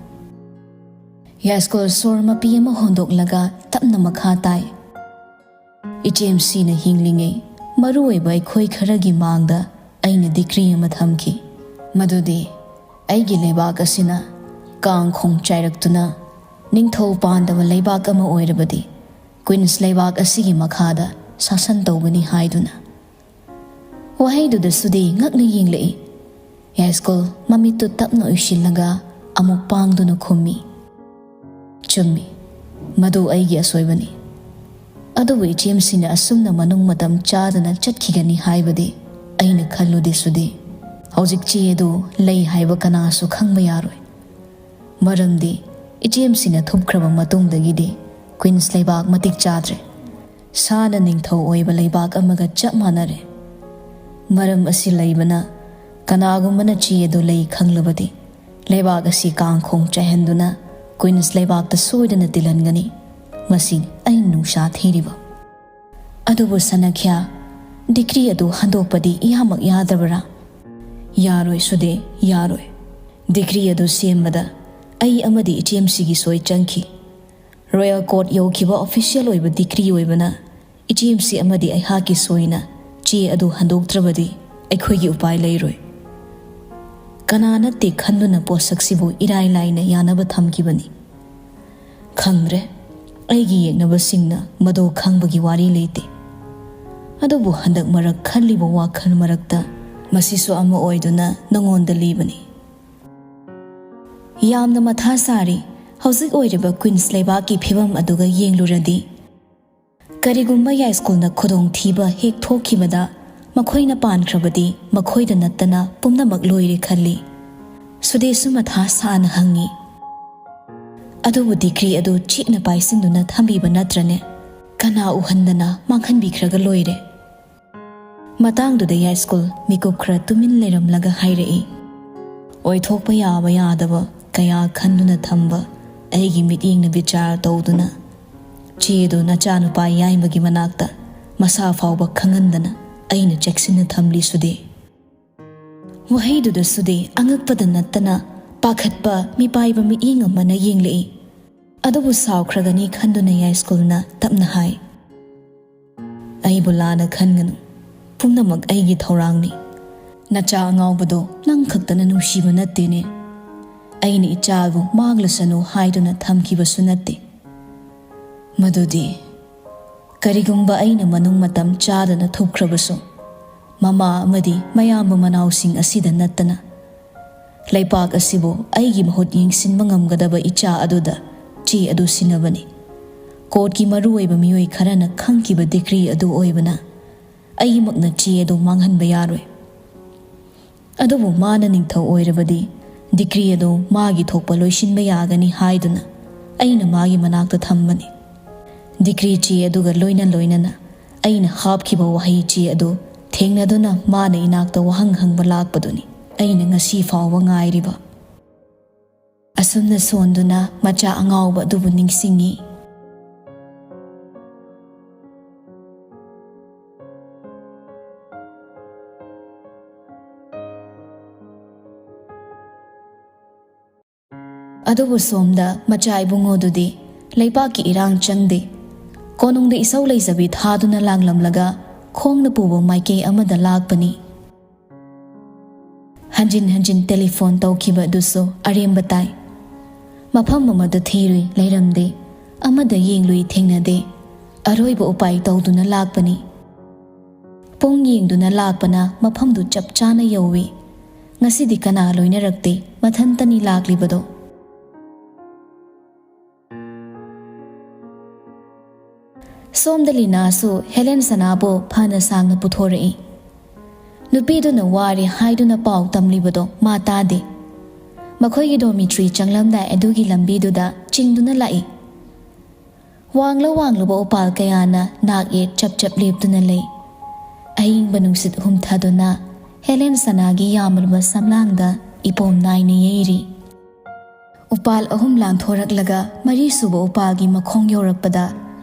ꯌꯥꯏꯁ꯭ꯀꯨꯜ ꯁꯣꯔ ꯃꯄꯤ ꯑꯃ ꯍꯣꯟꯗꯣꯛꯂꯒ ꯇꯞꯅ ꯃꯈꯥ ꯇꯥꯏ, "ꯏꯆꯦꯝꯁꯤꯅ ꯍꯤꯡꯂꯤꯉꯩ ꯃꯔꯨ ꯑꯣꯏꯕ ꯑꯩꯈꯣꯏ ꯈꯔꯒꯤ ꯃꯥꯡꯗ ꯑꯩꯅ ꯗꯤꯀ꯭ꯔꯤ ꯑꯃ ꯊꯝꯈꯤ꯫ ꯃꯗꯨꯗꯤ ꯑꯩꯒꯤ ꯂꯩꯕꯥꯛ ꯑꯁꯤꯅ ꯀꯥꯡ ꯈꯣꯡ ꯆꯥꯏꯔꯛꯇꯨꯅ ꯅꯤꯡꯊꯧ ꯄꯥꯟꯗꯕ ꯂꯩꯕꯥꯛ ꯑꯃ ꯑꯣꯏꯔꯕꯗꯤ ꯀ꯭ꯋꯤꯟꯁ ꯂꯩꯕꯥꯛ ꯑꯁꯤꯒꯤ ꯃꯈꯥꯗ ꯁꯥꯁꯟ ꯇꯧꯒꯅꯤ ꯍꯥꯏꯗꯨꯅ꯫" ꯋꯥꯍꯩꯗꯨꯗ ꯁꯨꯗꯦ ꯉꯛꯅ ꯌꯦꯡꯂꯛꯏ꯫ ꯌꯥꯏꯁ꯭ꯀꯨꯜ ꯃꯃꯤꯠꯇꯨ ꯇꯞꯅ ꯎꯏꯁꯤꯜꯂꯒ ꯑꯃꯨꯛ ꯄꯥꯡꯗꯨꯅ ꯈꯨꯝꯃꯤ, "ꯆꯨꯝꯃꯤ, ꯃꯗꯨ ꯑꯩꯒꯤ ꯑꯁꯣꯏꯕꯅꯤ꯫ ꯑꯗꯨꯕꯨ ꯏꯆꯦꯝꯁꯤꯅ ꯑꯁꯨꯝꯅ ꯃꯅꯨꯡ ꯃꯇꯝ ꯆꯥꯗꯅ ꯆꯠꯈꯤꯒꯅꯤ ꯍꯥꯏꯕꯗꯤ ꯑꯩꯅ ꯈꯜꯂꯨꯗꯦ ꯁꯨꯗꯦ꯫ ꯍꯧꯖꯤꯛ ꯆꯦ ꯑꯗꯨ ꯂꯩ ꯍꯥꯏꯕ ꯀꯅꯥꯁꯨ ꯈꯪꯕ ꯌꯥꯔꯣꯏ꯫ ꯃꯔꯝꯗꯤ ꯏꯆꯦꯝꯁꯤꯅ ꯊꯨꯞꯈ꯭ꯔꯕ ꯃꯇꯨꯡꯗꯒꯤꯗꯤ ꯀ꯭ꯋꯤꯟꯁ ꯂꯩꯕꯥꯛ ꯃꯇꯤꯛ ꯆꯥꯗ꯭ꯔꯦ꯫ ꯁꯥꯅ ꯅꯤꯡꯊꯧ ꯑꯣꯏꯕ ꯂꯩꯕꯥꯛ ꯑꯃꯒ ꯆꯞ ꯃꯥꯟꯅꯔꯦ꯫ ꯃꯔꯝ ꯑꯁꯤ ꯂꯩꯕꯅ ꯀꯅꯥꯒꯨꯝꯕꯅ ꯆꯦ ꯑꯗꯨ ꯂꯩ ꯈꯪꯂꯕꯗꯤ ꯂꯩꯕꯥꯛ ꯑꯁꯤ ꯀꯥꯡꯈꯣꯡ ꯆꯥꯏꯍꯟꯗꯨꯅ ꯀ꯭ꯋꯤꯟꯁ ꯂꯩꯕꯥꯛꯇ ꯁꯣꯏꯗꯅ ꯇꯤꯜꯍꯟꯒꯅꯤ꯫ ꯃꯁꯤ ꯑꯩꯅ ꯅꯨꯡꯁꯥ ꯊꯤꯔꯤꯕ꯫ ꯑꯗꯨꯕꯨ ꯁꯅꯈ꯭ꯌꯥ, ꯗꯤꯒ꯭ꯔꯤ ꯑꯗꯨ ꯍꯟꯗꯣꯛꯄꯗꯤ ꯏꯌꯥꯃꯛ ꯌꯥꯗꯕ꯭ꯔꯥ? ꯌꯥꯔꯣꯏ ꯁꯨꯗꯦ, ꯌꯥꯔꯣꯏ꯫ ꯗꯤꯒ꯭ꯔꯤ ꯑꯗꯨ ꯁꯦꯝꯕꯗ ꯑꯩ ꯑꯃꯗꯤ ꯏꯆꯦꯝꯁꯤꯒꯤ ꯁꯣꯏ ꯆꯪꯈꯤ꯫ ꯔꯣꯌꯦꯜ ꯀꯣꯔꯠ ꯌꯧꯈꯤꯕ ꯑꯣꯐꯤꯁꯤꯌꯦꯜ ꯑꯣꯏꯕ ꯗꯤꯒ꯭ꯔꯤ ꯑꯣꯏꯕꯅ ꯏꯆꯦꯝꯁꯤ ꯑꯃꯗꯤ ꯑꯩꯍꯥꯛꯀꯤ ꯁꯣꯏꯅ ꯆꯦ ꯑꯗꯨ ꯍꯟꯗꯣꯛꯇ꯭ꯔꯕꯗꯤ ꯑꯩꯈꯣꯏꯒꯤ ꯎꯄꯥꯏ ꯂꯩꯔꯣꯏ꯫ ꯀꯅꯥ ꯅꯠꯇꯦ ꯈꯟꯗꯨꯅ ꯄꯣꯠꯁꯛꯁꯤꯕꯨ ꯏꯔꯥꯏ ꯂꯥꯏꯅ ꯌꯥꯅꯕ ꯊꯝꯈꯤꯕꯅꯤ꯫ ꯈꯪꯗ꯭ꯔꯦ, ꯑꯩꯒꯤ ꯌꯦꯛꯅꯕꯁꯤꯡꯅ ꯃꯗꯨ ꯈꯪꯕꯒꯤ ꯋꯥꯔꯤ ꯂꯩꯇꯦ꯫ ꯑꯗꯨꯕꯨ ꯍꯟꯗꯛ ꯃꯔꯛ ꯈꯜꯂꯤꯕ ꯋꯥꯈꯜ ꯃꯔꯛꯇ ꯃꯁꯤꯁꯨ ꯑꯃ ꯑꯣꯏꯗꯨꯅ ꯅꯉꯣꯟꯗ ꯂꯤꯕꯅꯤ꯫ ꯌꯥꯝꯅ ꯃꯊꯥ ꯁꯥꯔꯤ꯫ ꯍꯧꯖꯤꯛ ꯑꯣꯏꯔꯤꯕ ꯀ꯭ꯋꯤꯟꯁ ꯂꯩꯕꯥꯛꯀꯤ ꯐꯤꯕꯝ ꯑꯗꯨꯒ ꯌꯦꯡꯂꯨꯔꯗꯤ, ꯀꯔꯤꯒꯨꯝꯕ ꯌꯥꯏꯁ꯭ꯀꯨꯜꯅ ꯈꯨꯗꯣꯡꯊꯤꯕ ꯍꯦꯛ ꯊꯣꯛꯈꯤꯕꯗ ꯃꯈꯣꯏꯅ ꯄꯥꯟꯈ꯭ꯔꯕꯗꯤ ꯃꯈꯣꯏꯗ ꯅꯠꯇꯅ ꯄꯨꯝꯅꯃꯛ ꯂꯣꯏꯔꯦ ꯈꯜꯂꯤ꯫ ꯁꯨꯗꯦꯁꯨ ꯃꯊꯥ ꯁꯥꯅ ꯍꯪꯉꯤ꯫ ꯑꯗꯨꯕꯨ ꯗꯤꯒ꯭ꯔꯤ ꯑꯗꯨ ꯆꯦꯠꯅ ꯄꯥꯏꯁꯤꯟꯗꯨꯅ ꯊꯝꯕꯤꯕ ꯅꯠꯇ꯭ꯔꯅꯦ? ꯀꯅꯥ ꯎꯍꯟꯗꯅ ꯃꯥꯡꯍꯟꯕꯤꯈ꯭ꯔꯒ ꯂꯣꯏꯔꯦ? ꯃꯇꯥꯡꯗꯨꯗ ꯌꯥꯏꯁ꯭ꯀꯨꯜ ꯃꯤꯀꯨꯞ ꯈꯔ ꯇꯨꯃꯤꯟ ꯂꯩꯔꯝꯂꯒ ꯍꯥꯏꯔꯛꯏ꯫ ꯑꯣꯏꯊꯣꯛꯄ ꯌꯥꯕ ꯌꯥꯗꯕ ꯀꯌꯥ ꯈꯟꯗꯨꯅ ꯊꯝꯕ ꯑꯩꯒꯤ ꯃꯤꯠꯌꯦꯡꯅ ꯕꯤꯆꯥꯔ ꯇꯧꯗꯨꯅ ꯆꯦꯗꯨ ꯅꯆꯥꯅꯨꯄꯥ ꯌꯥꯏꯃꯒꯤ ꯃꯅꯥꯛꯇ ꯃꯁꯥ ꯐꯥꯎꯕ ꯈꯪꯍꯟꯗꯅ ꯑꯩꯅ ꯆꯦꯛꯁꯤꯟꯅ ꯊꯝꯂꯤ ꯁꯨꯗꯦ꯫ ꯋꯥꯍꯩꯗꯨꯗ ꯁꯨꯗꯦ ꯑꯉꯛꯄꯗ ꯅꯠꯇꯅ ꯄꯥꯈꯠꯄ ꯃꯤꯄꯥꯏꯕ ꯃꯤꯠꯌꯦꯡ ꯑꯃꯅ ꯌꯦꯡꯂꯛꯏ꯫ ꯑꯗꯨꯕꯨ ꯁꯥꯎꯈ꯭ꯔꯒꯅꯤ ꯈꯟꯗꯨꯅ ꯌꯥꯏꯁ꯭ꯀꯨꯜꯅ ꯇꯞꯅ ꯍꯥꯏ, "ꯑꯩꯕꯨ ꯂꯥꯟꯅ ꯈꯟꯒꯅꯨ, ꯄꯨꯝꯅꯃꯛ ꯑꯩꯒꯤ ꯊꯧꯔꯥꯡꯅꯤ꯫ ꯅꯆꯥ ꯑꯉꯥꯎꯕꯗꯣ ꯅꯪ ꯈꯛꯇꯅ ꯅꯨꯡꯁꯤꯕ ꯅꯠꯇꯦꯅꯦ꯫ ꯑꯩꯅ ꯏꯆꯥꯕꯨ ꯃꯥꯡꯂꯁꯅꯨ ꯍꯥꯏꯗꯨꯅ ꯊꯝꯈꯤꯕꯁꯨ ꯅꯠꯇꯦ꯫ ꯃꯗꯨꯗꯤ ꯀꯔꯤꯒꯨꯝꯕ ꯑꯩꯅ ꯃꯅꯨꯡ ꯃꯇꯝ ꯆꯥꯗꯅ ꯊꯨꯞꯈ꯭ꯔꯕꯁꯨ, ꯃꯃꯥ ꯑꯃꯗꯤ ꯃꯌꯥꯝꯕ ꯃꯅꯥꯎꯁꯤꯡ ꯑꯁꯤꯗ ꯅꯠꯇꯅ ꯂꯩꯄꯥꯛ ꯑꯁꯤꯕꯨ ꯑꯩꯒꯤ ꯃꯍꯨꯠ ꯌꯦꯡꯁꯤꯟꯕ ꯉꯝꯒꯗꯕ ꯏꯆꯥ ꯑꯗꯨꯗ ꯆꯦ ꯑꯗꯨ ꯁꯤꯟꯅꯕꯅꯤ꯫ ꯀꯣꯔꯠꯀꯤ ꯃꯔꯨꯑꯣꯏꯕ ꯃꯤꯑꯣꯏ ꯈꯔꯅ ꯈꯪꯈꯤꯕ ꯗꯤꯒ꯭ꯔꯤ ꯑꯗꯨ ꯑꯣꯏꯕꯅ ꯑꯩꯃꯛꯅ ꯆꯦ ꯑꯗꯨ ꯃꯥꯡꯍꯟꯕ ꯌꯥꯔꯣꯏ꯫ ꯑꯗꯨꯕꯨ ꯃꯥꯅ ꯅꯤꯡꯊꯧ ꯑꯣꯏꯔꯕꯗꯤ ꯗꯤꯒ꯭ꯔꯤ ꯑꯗꯨ ꯃꯥꯒꯤ ꯊꯣꯛꯄ ꯂꯣꯏꯁꯤꯟꯕ ꯌꯥꯒꯅꯤ ꯍꯥꯏꯗꯨꯅ ꯑꯩꯅ ꯃꯥꯒꯤ ꯃꯅꯥꯛꯇ ꯊꯝꯕꯅꯤ꯫ ꯗꯤꯒ꯭ꯔꯤ ꯆꯦ ꯑꯗꯨꯒ ꯂꯣꯏꯅ ꯂꯣꯏꯅꯅ ꯑꯩꯅ ꯍꯥꯞꯈꯤꯕ ꯋꯥꯍꯩ ꯆꯦ ꯑꯗꯨ ꯊꯦꯡꯅꯗꯨꯅ ꯃꯥꯅ ꯏꯅꯥꯛꯇ ꯋꯥꯍꯪ ꯍꯪꯕ ꯂꯥꯛꯄꯗꯨꯅꯤ ꯑꯩꯅ ꯉꯁꯤ ꯐꯥꯎꯕ ꯉꯥꯏꯔꯤꯕ꯫ ꯑꯁꯨꯝꯅ ꯁꯣꯟꯗꯨꯅ ꯃꯆꯥ ꯑꯉꯥꯎꯕ ꯑꯗꯨꯕꯨ ꯅꯤꯡꯁꯤꯡꯉꯤ꯫ ꯑꯗꯨꯕꯨ ꯁꯣꯝꯗ ꯃꯆꯥ ꯏꯕꯨꯡꯉꯣꯗꯨꯗꯤ ꯂꯩꯕꯥꯛꯀꯤ ꯏꯔꯥꯡ ꯆꯪꯗꯦ꯫ ꯀꯣꯅꯨꯡꯗ ꯏꯁꯧ ꯂꯩꯖꯕꯤ ꯊꯥꯗꯨꯅ ꯂꯥꯡꯂꯝꯂꯒ ꯈꯣꯡꯅ ꯄꯨꯕ ꯃꯥꯏꯀꯩ ꯑꯃꯗ ꯂꯥꯛꯄꯅꯤ꯫ ꯍꯟꯖꯤꯟ ꯍꯟꯖꯤꯟ ꯇꯦꯂꯤꯐꯣꯟ ꯇꯧꯈꯤꯕ ꯑꯗꯨꯁꯨ ꯑꯔꯦꯝꯕ ꯇꯥꯏ꯫ ꯃꯐꯝ ꯑꯃꯗ ꯊꯤꯔꯨꯏ, ꯂꯩꯔꯝꯗꯦ꯫ ꯑꯃꯗ ꯌꯦꯡꯂꯨꯏ, ꯊꯦꯡꯅꯗꯦ꯫ ꯑꯔꯣꯏꯕ ꯎꯄꯥꯏ ꯇꯧꯗꯨꯅ ꯂꯥꯛꯄꯅꯤ꯫ ꯄꯨꯡ ꯌꯦꯡꯗꯨꯅ ꯂꯥꯛꯄꯅ ꯃꯐꯝꯗꯨ ꯆꯞ ꯆꯥꯅ ꯌꯧꯏ꯫ ꯉꯁꯤꯗꯤ ꯀꯅꯥ ꯂꯣꯏꯅꯔꯛꯇꯦ, ꯃꯊꯟꯇꯅꯤ ꯂꯥꯛꯂꯤꯕꯗꯣ꯫ ꯁꯣꯝꯗ ꯂꯤꯅꯥꯁꯨ ꯍꯦꯂꯦꯟ ꯁꯅꯥꯕꯨ ꯐꯅ ꯁꯥꯡꯅ ꯄꯨꯊꯣꯔꯛꯏ꯫ ꯅꯨꯄꯤꯗꯨꯅ ꯋꯥꯔꯦ ꯍꯥꯏꯗꯨꯅ ꯄꯥꯎ ꯇꯝꯂꯤꯕꯗꯣ ꯃꯥ ꯇꯥꯗꯦ꯫ ꯃꯈꯣꯏꯒꯤ ꯗꯣꯔꯃꯤꯇ꯭ꯔꯤ ꯆꯪꯂꯝꯗꯥꯏ ꯑꯗꯨꯒꯤ ꯂꯝꯕꯤꯗꯨꯗ ꯆꯤꯡꯗꯨꯅ ꯂꯥꯛꯏ꯫ ꯋꯥꯡꯂ ꯋꯥꯡꯂꯕ ꯎꯄꯥꯜ ꯀꯌꯥꯅ ꯅꯥꯛ ꯌꯦꯠ ꯆꯞ ꯆꯞ ꯂꯦꯞꯇꯨꯅ ꯂꯩ꯫ ꯑꯏꯪꯕ ꯅꯨꯡꯁꯤꯠ ꯍꯨꯝꯊꯗꯨꯅ ꯍꯦꯂꯦꯟ ꯁꯅꯥꯒꯤ ꯌꯥꯝꯂꯕ ꯁꯝꯂꯥꯡꯗ ꯏꯄꯣꯝ ꯅꯥꯏꯅ ꯌꯩꯔꯤ꯫ ꯎꯄꯥꯜ ꯑꯍꯨꯝ ꯂꯥꯟꯊꯣꯔꯛꯂꯒ ꯃꯔꯤꯁꯨꯕ ꯎꯄꯥꯜꯒꯤ ꯃꯈꯣꯡ ꯌꯧꯔꯛꯄꯗ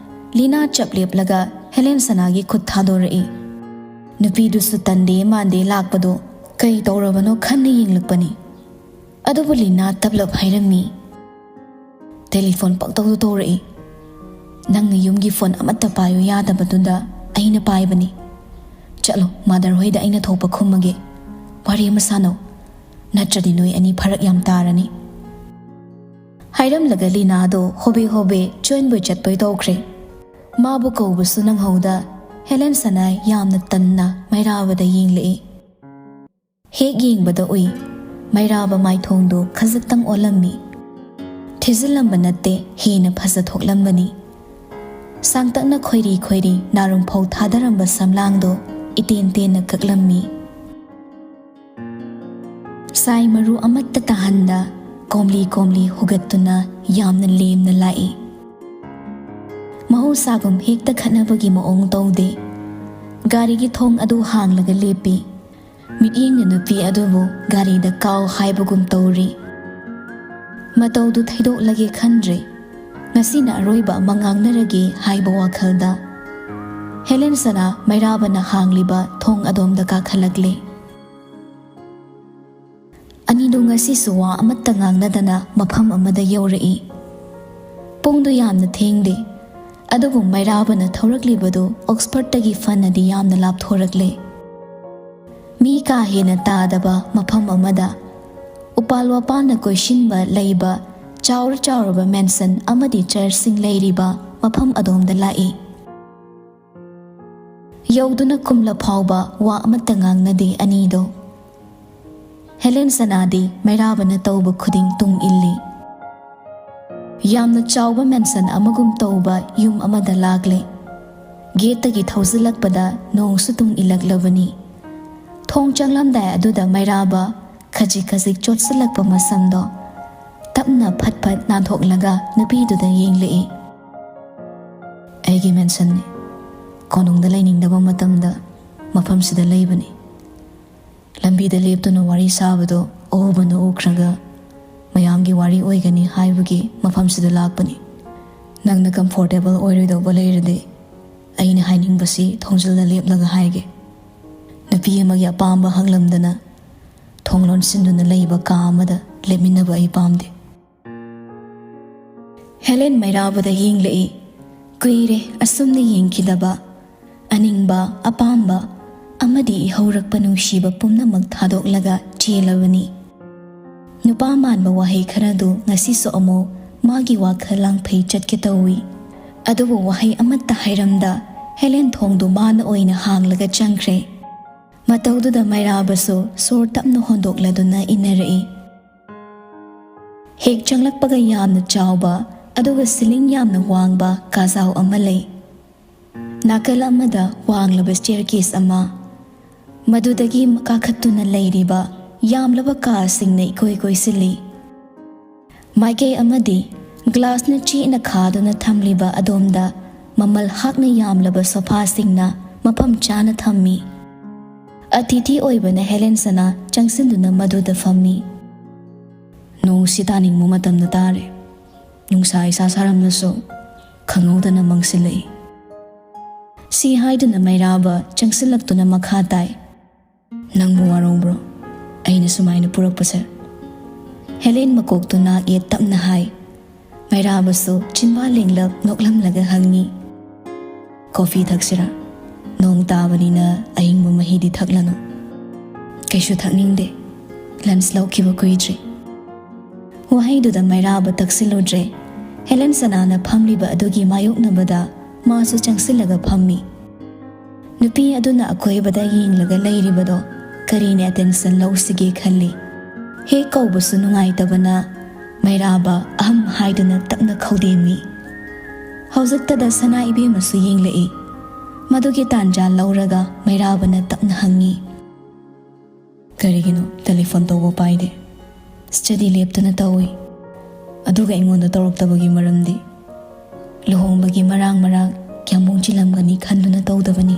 ꯂꯤꯅꯥ ꯆꯞ ꯂꯦꯞꯂꯒ ꯍꯦꯂꯦꯟ ꯁꯅꯥꯒꯤ ꯈꯨꯠ ꯊꯥꯗꯣꯔꯛꯏ꯫ ꯅꯨꯄꯤꯗꯨꯁꯨ ꯇꯟꯗꯦ ꯃꯥꯟꯗꯦ ꯂꯥꯛꯄꯗꯣ ꯀꯩ ꯇꯧꯔꯕꯅꯣ ꯈꯟꯅ ꯌꯦꯡꯂꯛꯄꯅꯤ꯫ ꯑꯗꯨꯕꯨ ꯂꯤꯅꯥ ꯇꯞꯂꯞ ꯍꯥꯏꯔꯝꯃꯤ, "ꯇꯦꯂꯤꯐꯣꯟ ꯄꯪꯇꯧꯗ ꯇꯧꯔꯛꯏ꯫ ꯅꯪꯅ ꯌꯨꯝꯒꯤ ꯐꯣꯟ ꯑꯃꯠꯇ ꯄꯥꯏꯌꯨ ꯌꯥꯗꯕꯗꯨꯗ ꯑꯩꯅ ꯄꯥꯏꯕꯅꯤ꯫ ꯆꯠꯂꯣ, ꯃꯥꯗꯔ ꯍꯣꯏꯗ ꯑꯩꯅ ꯊꯣꯛꯄ ꯈꯨꯝꯃꯒꯦ꯫ ꯋꯥꯔꯤ ꯑꯃ ꯁꯥꯟꯅꯧ꯫ ꯅꯠꯇ꯭ꯔꯗꯤ ꯅꯣꯏ ꯑꯅꯤ ꯐꯔꯛ ꯌꯥꯝ ꯇꯥꯔꯅꯤ"꯫ ꯍꯥꯏꯔꯝꯂꯒ ꯂꯤꯅꯥꯗꯣ ꯍꯣꯕꯦ ꯍꯣꯕꯦ ꯆꯣꯏꯟꯕꯣꯏ ꯆꯠꯄꯣꯏ ꯇꯧꯈ꯭ꯔꯦ꯫ ꯃꯥꯕꯨ ꯀꯧꯕꯁꯨ ꯅꯪꯍꯧꯗ ꯍꯦꯂꯦꯟ ꯁꯅꯥ ꯌꯥꯝꯅ ꯇꯟꯅ ꯃꯩꯔꯥꯕꯗ ꯌꯦꯡꯂꯛꯏ꯫ ꯍꯦꯛ ꯌꯦꯡꯕꯗ ꯎꯏ, ꯃꯩꯔꯥꯕ ꯃꯥꯏꯊꯣꯡꯗꯨ ꯈꯖꯤꯛꯇꯪ ꯑꯣꯜꯂꯝꯃꯤ꯫ ꯊꯤꯖꯤꯜꯂꯝꯕ ꯅꯠꯇꯦ, ꯍꯦꯟꯅ ꯐꯖ ꯊꯣꯛꯂꯝꯕꯅꯤ꯫ ꯁꯥꯡꯇꯛꯅ ꯈꯣꯏꯔꯤ ꯈꯣꯏꯔꯤ ꯅꯥꯔꯨꯝꯐꯧ ꯊꯥꯗꯔꯝꯕ ꯁꯝꯂꯥꯡꯗꯣ ꯏꯇꯦꯟ ꯇꯦꯟꯅ ꯀꯛꯂꯝꯃꯤ꯫ ꯁꯥꯏ ꯃꯔꯨ ꯑꯃꯠꯇ ꯇꯥꯍꯟꯗ ꯀꯣꯝꯂꯤ ꯀꯣꯝꯂꯤ ꯍꯨꯒꯠꯇꯨꯅ ꯌꯥꯝꯅ ꯂꯦꯝꯅ ꯂꯥꯛꯏ꯫ ꯃꯍꯧꯁꯥꯒꯨꯝ ꯍꯦꯛꯇ ꯈꯠꯅꯕꯒꯤ ꯃꯑꯣꯡ ꯇꯧꯗꯦ꯫ ꯒꯥꯔꯤꯒꯤ ꯊꯣꯡ ꯑꯗꯨ ꯍꯥꯡꯂꯒ ꯂꯦꯞꯄꯤ꯫ ꯃꯤꯠꯌꯦꯡꯅ ꯅꯨꯄꯤ ꯑꯗꯨꯕꯨ ꯒꯥꯔꯤꯗ ꯀꯥꯎ ꯍꯥꯏꯕꯒꯨꯝ ꯇꯧꯔꯤ꯫ ꯃꯇꯧꯗꯨ ꯊꯩꯗꯣꯛꯂꯒꯦ ꯈꯟꯗ꯭ꯔꯦ꯫ ꯉꯁꯤꯅ ꯑꯔꯣꯏꯕ ꯑꯃ ꯉꯥꯡꯅꯔꯒꯦ ꯍꯥꯏꯕ ꯋꯥꯈꯜꯗ ꯍꯦꯂꯦꯟ ꯁꯅꯥ ꯃꯩꯔꯥꯕꯅ ꯍꯥꯡꯂꯤꯕ ꯊꯣꯡ ꯑꯗꯣꯝꯗ ꯀꯥꯈꯠꯂꯛꯂꯦ꯫ ꯑꯅꯤꯗꯨ ꯉꯁꯤꯁꯨ ꯋꯥ ꯑꯃꯠꯇ ꯉꯥꯡꯅꯗꯅ ꯃꯐꯝ ꯑꯃꯗ ꯌꯧꯔꯛꯏ꯫ ꯄꯨꯡꯗꯨ ꯌꯥꯝꯅ ꯊꯦꯡꯂꯦ, ꯑꯗꯨꯕꯨ ꯃꯩꯔꯥꯕꯅ ꯊꯧꯔꯛꯂꯤꯕꯗꯨ ꯑꯣꯛꯁꯐꯣꯔꯗꯇꯒꯤ ꯐꯅꯗꯤ ꯌꯥꯝꯅ ꯂꯥꯞꯊꯣꯔꯛꯂꯦ꯫ ꯃꯤ ꯀꯥ ꯍꯦꯟꯅ ꯇꯥꯗꯕ ꯃꯐꯝ ꯑꯃꯗ ꯎꯄꯥꯜ ꯋꯥꯄꯥꯜꯅ ꯀꯣꯏꯁꯤꯟꯕ ꯂꯩꯕ ꯆꯥꯎꯔ ꯆꯥꯎꯔꯕ ꯃꯦꯟꯁꯟ ꯑꯃꯗꯤ ꯆꯔꯆꯁꯤꯡ ꯂꯩꯔꯤꯕ ꯃꯐꯝ ꯑꯗꯣꯝꯗ ꯂꯥꯛꯏ꯫ ꯌꯧꯗꯨꯅ ꯀꯨꯝꯂ ꯐꯥꯎꯕ ꯋꯥ ꯑꯃꯠꯇ ꯉꯥꯡꯅꯗꯦ ꯑꯅꯤꯗꯣ꯫ ꯍꯦꯂꯦꯟ ꯁꯅꯥꯗꯤ ꯃꯩꯔꯥꯕꯅ ꯇꯧꯕ ꯈꯨꯗꯤꯡ ꯇꯨꯡ ꯏꯜꯂꯤ꯫ ꯌꯥꯝꯅ ꯆꯥꯎꯕ ꯃꯦꯟꯁꯟ ꯑꯃꯒꯨꯝ ꯇꯧꯕ ꯌꯨꯝ ꯑꯃꯗ ꯂꯥꯛꯂꯦ꯫ ꯒꯦꯠꯇꯒꯤ ꯊꯧꯖꯤꯜꯂꯛꯄꯗ ꯅꯣꯡꯁꯨ ꯇꯨꯡ ꯏꯜꯂꯛꯂꯕꯅꯤ꯫ ꯊꯣꯡ ꯆꯪꯂꯝꯗꯥꯏ ꯑꯗꯨꯗ ꯃꯩꯔꯥꯕ ꯈꯖꯤꯛ ꯈꯖꯤꯛ ꯆꯣꯠꯁꯤꯜꯂꯛꯄ ꯃꯁꯝꯗꯣ ꯇꯞꯅ ꯐꯠ ꯐꯠ ꯅꯥꯟꯊꯣꯛꯂꯒ ꯅꯨꯄꯤꯗꯨꯗ ꯌꯦꯡꯂꯛꯏ꯫ "ꯑꯩꯒꯤ ꯃꯦꯟꯁꯟꯅꯤ꯫ ꯀꯣꯅꯨꯡꯗ ꯂꯩꯅꯤꯡꯗꯕ ꯃꯇꯝꯗ ꯃꯐꯝꯁꯤꯗ ꯂꯩꯕꯅꯤ꯫ ꯂꯝꯕꯤꯗ ꯂꯦꯞꯇꯨꯅ ꯋꯥꯔꯤ ꯁꯥꯕꯗꯣ ꯑꯎꯕꯅ ꯎꯈ꯭ꯔꯒ ꯃꯌꯥꯝꯒꯤ ꯋꯥꯔꯤ ꯑꯣꯏꯒꯅꯤ ꯍꯥꯏꯕꯒꯤ ꯃꯐꯝꯁꯤꯗ ꯂꯥꯛꯄꯅꯤ꯫ ꯅꯪꯅ ꯀꯝꯐꯣꯔꯇꯦꯕꯜ ꯑꯣꯏꯔꯣꯏꯗꯧꯕ ꯂꯩꯔꯗꯤ ꯑꯩꯅ ꯍꯥꯏꯅꯤꯡꯕꯁꯤ ꯊꯣꯡꯖꯤꯜꯗ ꯂꯦꯞꯂꯒ ꯍꯥꯏꯒꯦ꯫ ꯅꯨꯄꯤ ꯑꯃꯒꯤ ꯑꯄꯥꯝꯕ ꯍꯪꯂꯝꯗꯅ ꯊꯣꯡ ꯂꯣꯟꯁꯤꯟꯗꯨꯅ ꯂꯩꯕ ꯀꯥ ꯑꯃꯗ ꯂꯦꯞꯃꯤꯟꯅꯕ ꯑꯩ ꯄꯥꯝꯗꯦ꯫" ꯍꯦꯂꯦꯟ ꯃꯩꯔꯥꯕꯗ ꯌꯦꯡꯂꯛꯏ꯫ ꯀꯨꯏꯔꯦ ꯑꯁꯨꯝꯅ ꯌꯦꯡꯈꯤꯗꯕ꯫ ꯑꯅꯤꯡꯕ, ꯑꯄꯥꯝꯕ ꯑꯃꯗꯤ ꯏꯍꯧꯔꯛꯄ ꯅꯨꯡꯁꯤꯕ ꯄꯨꯝꯅꯃꯛ ꯊꯥꯗꯣꯛꯂꯒ ꯆꯦꯜꯂꯕꯅꯤ꯫ ꯅꯨꯄꯥ ꯃꯥꯟꯕ ꯋꯥꯍꯩ ꯈꯔꯗꯨ ꯉꯁꯤꯁꯨ ꯑꯃꯨꯛ ꯃꯥꯒꯤ ꯋꯥꯈꯜ ꯂꯥꯡꯐꯩ ꯆꯠꯀꯦ ꯇꯧꯏ꯫ ꯑꯗꯨꯕꯨ ꯋꯥꯍꯩ ꯑꯃꯠꯇ ꯍꯥꯏꯔꯝꯗ ꯍꯦꯂꯦꯟ ꯊꯣꯡꯗꯨ ꯃꯥꯅ ꯑꯣꯏꯅ ꯍꯥꯡꯂꯒ ꯆꯪꯈ꯭ꯔꯦ꯫ ꯃꯇꯧꯗꯨꯗ ꯃꯩꯔꯥꯕꯁꯨ ꯁꯣꯔ ꯇꯞꯅ ꯍꯣꯟꯗꯣꯛꯂꯗꯨꯅ ꯏꯟꯅꯔꯛꯏ꯫ ꯍꯦꯛ ꯆꯪꯂꯛꯄꯒ ꯌꯥꯝꯅ ꯆꯥꯎꯕ ꯑꯗꯨꯒ ꯁꯤꯂꯤꯡ ꯌꯥꯝꯅ ꯋꯥꯡꯕ ꯀꯥꯖꯥꯎ ꯑꯃ ꯂꯩ꯫ ꯅꯥꯀꯜ ꯑꯃꯗ ꯋꯥꯡꯂꯕ ꯁ꯭ꯇꯦꯌꯔꯀꯦꯁ ꯑꯃ, ꯃꯗꯨꯗꯒꯤ ꯀꯥꯈꯠꯇꯨꯅ ꯂꯩꯔꯤꯕ ꯌꯥꯝꯂꯕ ꯀꯥꯁꯤꯡꯅ ꯏꯀꯣꯏ ꯀꯣꯏꯁꯤꯜꯂꯤ꯫ ꯃꯥꯏꯀꯩ ꯑꯃꯗꯤ ꯒ꯭ꯂꯥꯁꯅ ꯆꯦꯠꯅ ꯈꯥꯗꯨꯅ ꯊꯝꯂꯤꯕ ꯑꯗꯣꯝꯗ ꯃꯃꯜ ꯍꯥꯛꯅ ꯌꯥꯝꯂꯕ ꯁꯣꯐꯥꯁꯤꯡꯅ ꯃꯐꯝ ꯆꯥꯅ ꯊꯝꯃꯤ꯫ ꯑꯇꯤꯊꯤ ꯑꯣꯏꯕꯅ ꯍꯦꯂꯦꯟ ꯁꯅꯥ ꯆꯪꯁꯤꯟꯗꯨꯅ ꯃꯗꯨꯗ ꯐꯝꯃꯤ꯫ "ꯅꯣꯡꯁꯤ ꯇꯥꯅꯤꯡꯕ ꯃꯇꯝꯗ ꯇꯥꯔꯦ꯫ ꯅꯨꯡꯁꯥ ꯏꯁꯥ ꯁꯥꯔꯝꯂꯁꯨ ꯈꯪꯍꯧꯗꯅ ꯃꯪꯁꯤꯜꯂꯛꯏ"꯫ ꯁꯤ ꯍꯥꯏꯗꯨꯅ ꯃꯩꯔꯥꯕ ꯆꯪꯁꯤꯜꯂꯛꯇꯨꯅ ꯃꯈꯥ ꯇꯥꯏ꯫ "ꯅꯪꯕꯨ ꯋꯥꯔꯧꯕ꯭ꯔꯣ? ꯑꯩꯅ ꯁꯨꯃꯥꯏꯅ ꯄꯨꯔꯛꯄꯁꯦ?" ꯍꯦꯂꯦꯟ ꯃꯀꯣꯛꯇꯨ ꯅꯥꯛ ꯌꯦꯠ ꯇꯞꯅ ꯍꯥꯏ꯫ ꯃꯩꯔꯥꯕꯁꯨ ꯆꯤꯟꯕꯥꯜ ꯂꯦꯡꯂꯞ ꯅꯣꯛꯂꯝꯂꯒ ꯍꯪꯉꯤ, "ꯀꯣꯐꯤ ꯊꯛꯁꯤꯔꯥ? ꯅꯣꯡ ꯇꯥꯕꯅꯤꯅ ꯑꯏꯪꯕ ꯃꯍꯤꯗꯤ ꯊꯛꯂꯅꯨ"꯫ "ꯀꯩꯁꯨ ꯊꯛꯅꯤꯡꯗꯦ꯫ ꯂꯟꯆ ꯂꯧꯈꯤꯕ ꯀꯨꯏꯗ꯭ꯔꯤ"꯫ ꯋꯥꯍꯩꯗꯨꯗ ꯃꯩꯔꯥꯕ ꯇꯛꯁꯤꯜꯂꯨꯗ꯭ꯔꯦ꯫ ꯍꯦꯂꯦꯟ ꯁꯅꯥꯅ ꯐꯝꯂꯤꯕ ꯑꯗꯨꯒꯤ ꯃꯥꯌꯣꯛꯅꯕꯗ ꯃꯥꯁꯨ ꯆꯪꯁꯤꯜꯂꯒ ꯐꯝꯃꯤ꯫ ꯅꯨꯄꯤ ꯑꯗꯨꯅ ꯑꯀꯣꯏꯕꯗ ꯌꯦꯡꯂꯒ ꯂꯩꯔꯤꯕꯗꯣ ꯀꯔꯤꯅ ꯑꯦꯇꯦꯟꯁꯟ ꯂꯧꯁꯤꯒꯦ ꯈꯜꯂꯤ꯫ ꯍꯦꯛ ꯀꯧꯕꯁꯨ ꯅꯨꯡꯉꯥꯏꯇꯕꯅ ꯃꯩꯔꯥꯕ ꯑꯍꯝ ꯍꯥꯏꯗꯨꯅ ꯇꯞꯅ ꯈꯧꯗꯦꯝꯃꯤ꯫ ꯍꯧꯖꯤꯛꯇꯗ ꯁꯅꯥ ꯏꯕꯦꯝꯃꯁꯨ ꯌꯦꯡꯂꯛꯏ꯫ ꯃꯗꯨꯒꯤ ꯇꯥꯟꯖꯥ ꯂꯧꯔꯒ ꯃꯩꯔꯥꯕꯅ ꯇꯞꯅ ꯍꯪꯉꯤ, "ꯀꯔꯤꯒꯤꯅꯣ ꯇꯦꯂꯤꯐꯣꯟ ꯇꯧꯕ ꯄꯥꯏꯗꯦ? ꯁ꯭ꯇꯗꯤ ꯂꯦꯞꯇꯨꯅ ꯇꯧꯏ꯫ ꯑꯗꯨꯒ ꯑꯩꯉꯣꯟꯗ ꯇꯧꯔꯛꯇꯕꯒꯤ ꯃꯔꯝꯗꯤ ꯂꯨꯍꯣꯡꯕꯒꯤ ꯃꯔꯥꯡ ꯃꯔꯥꯡ ꯀꯌꯥꯝ ꯃꯣꯡꯖꯤꯜꯂꯝꯒꯅꯤ ꯈꯟꯗꯨꯅ ꯇꯧꯗꯕꯅꯤ"꯫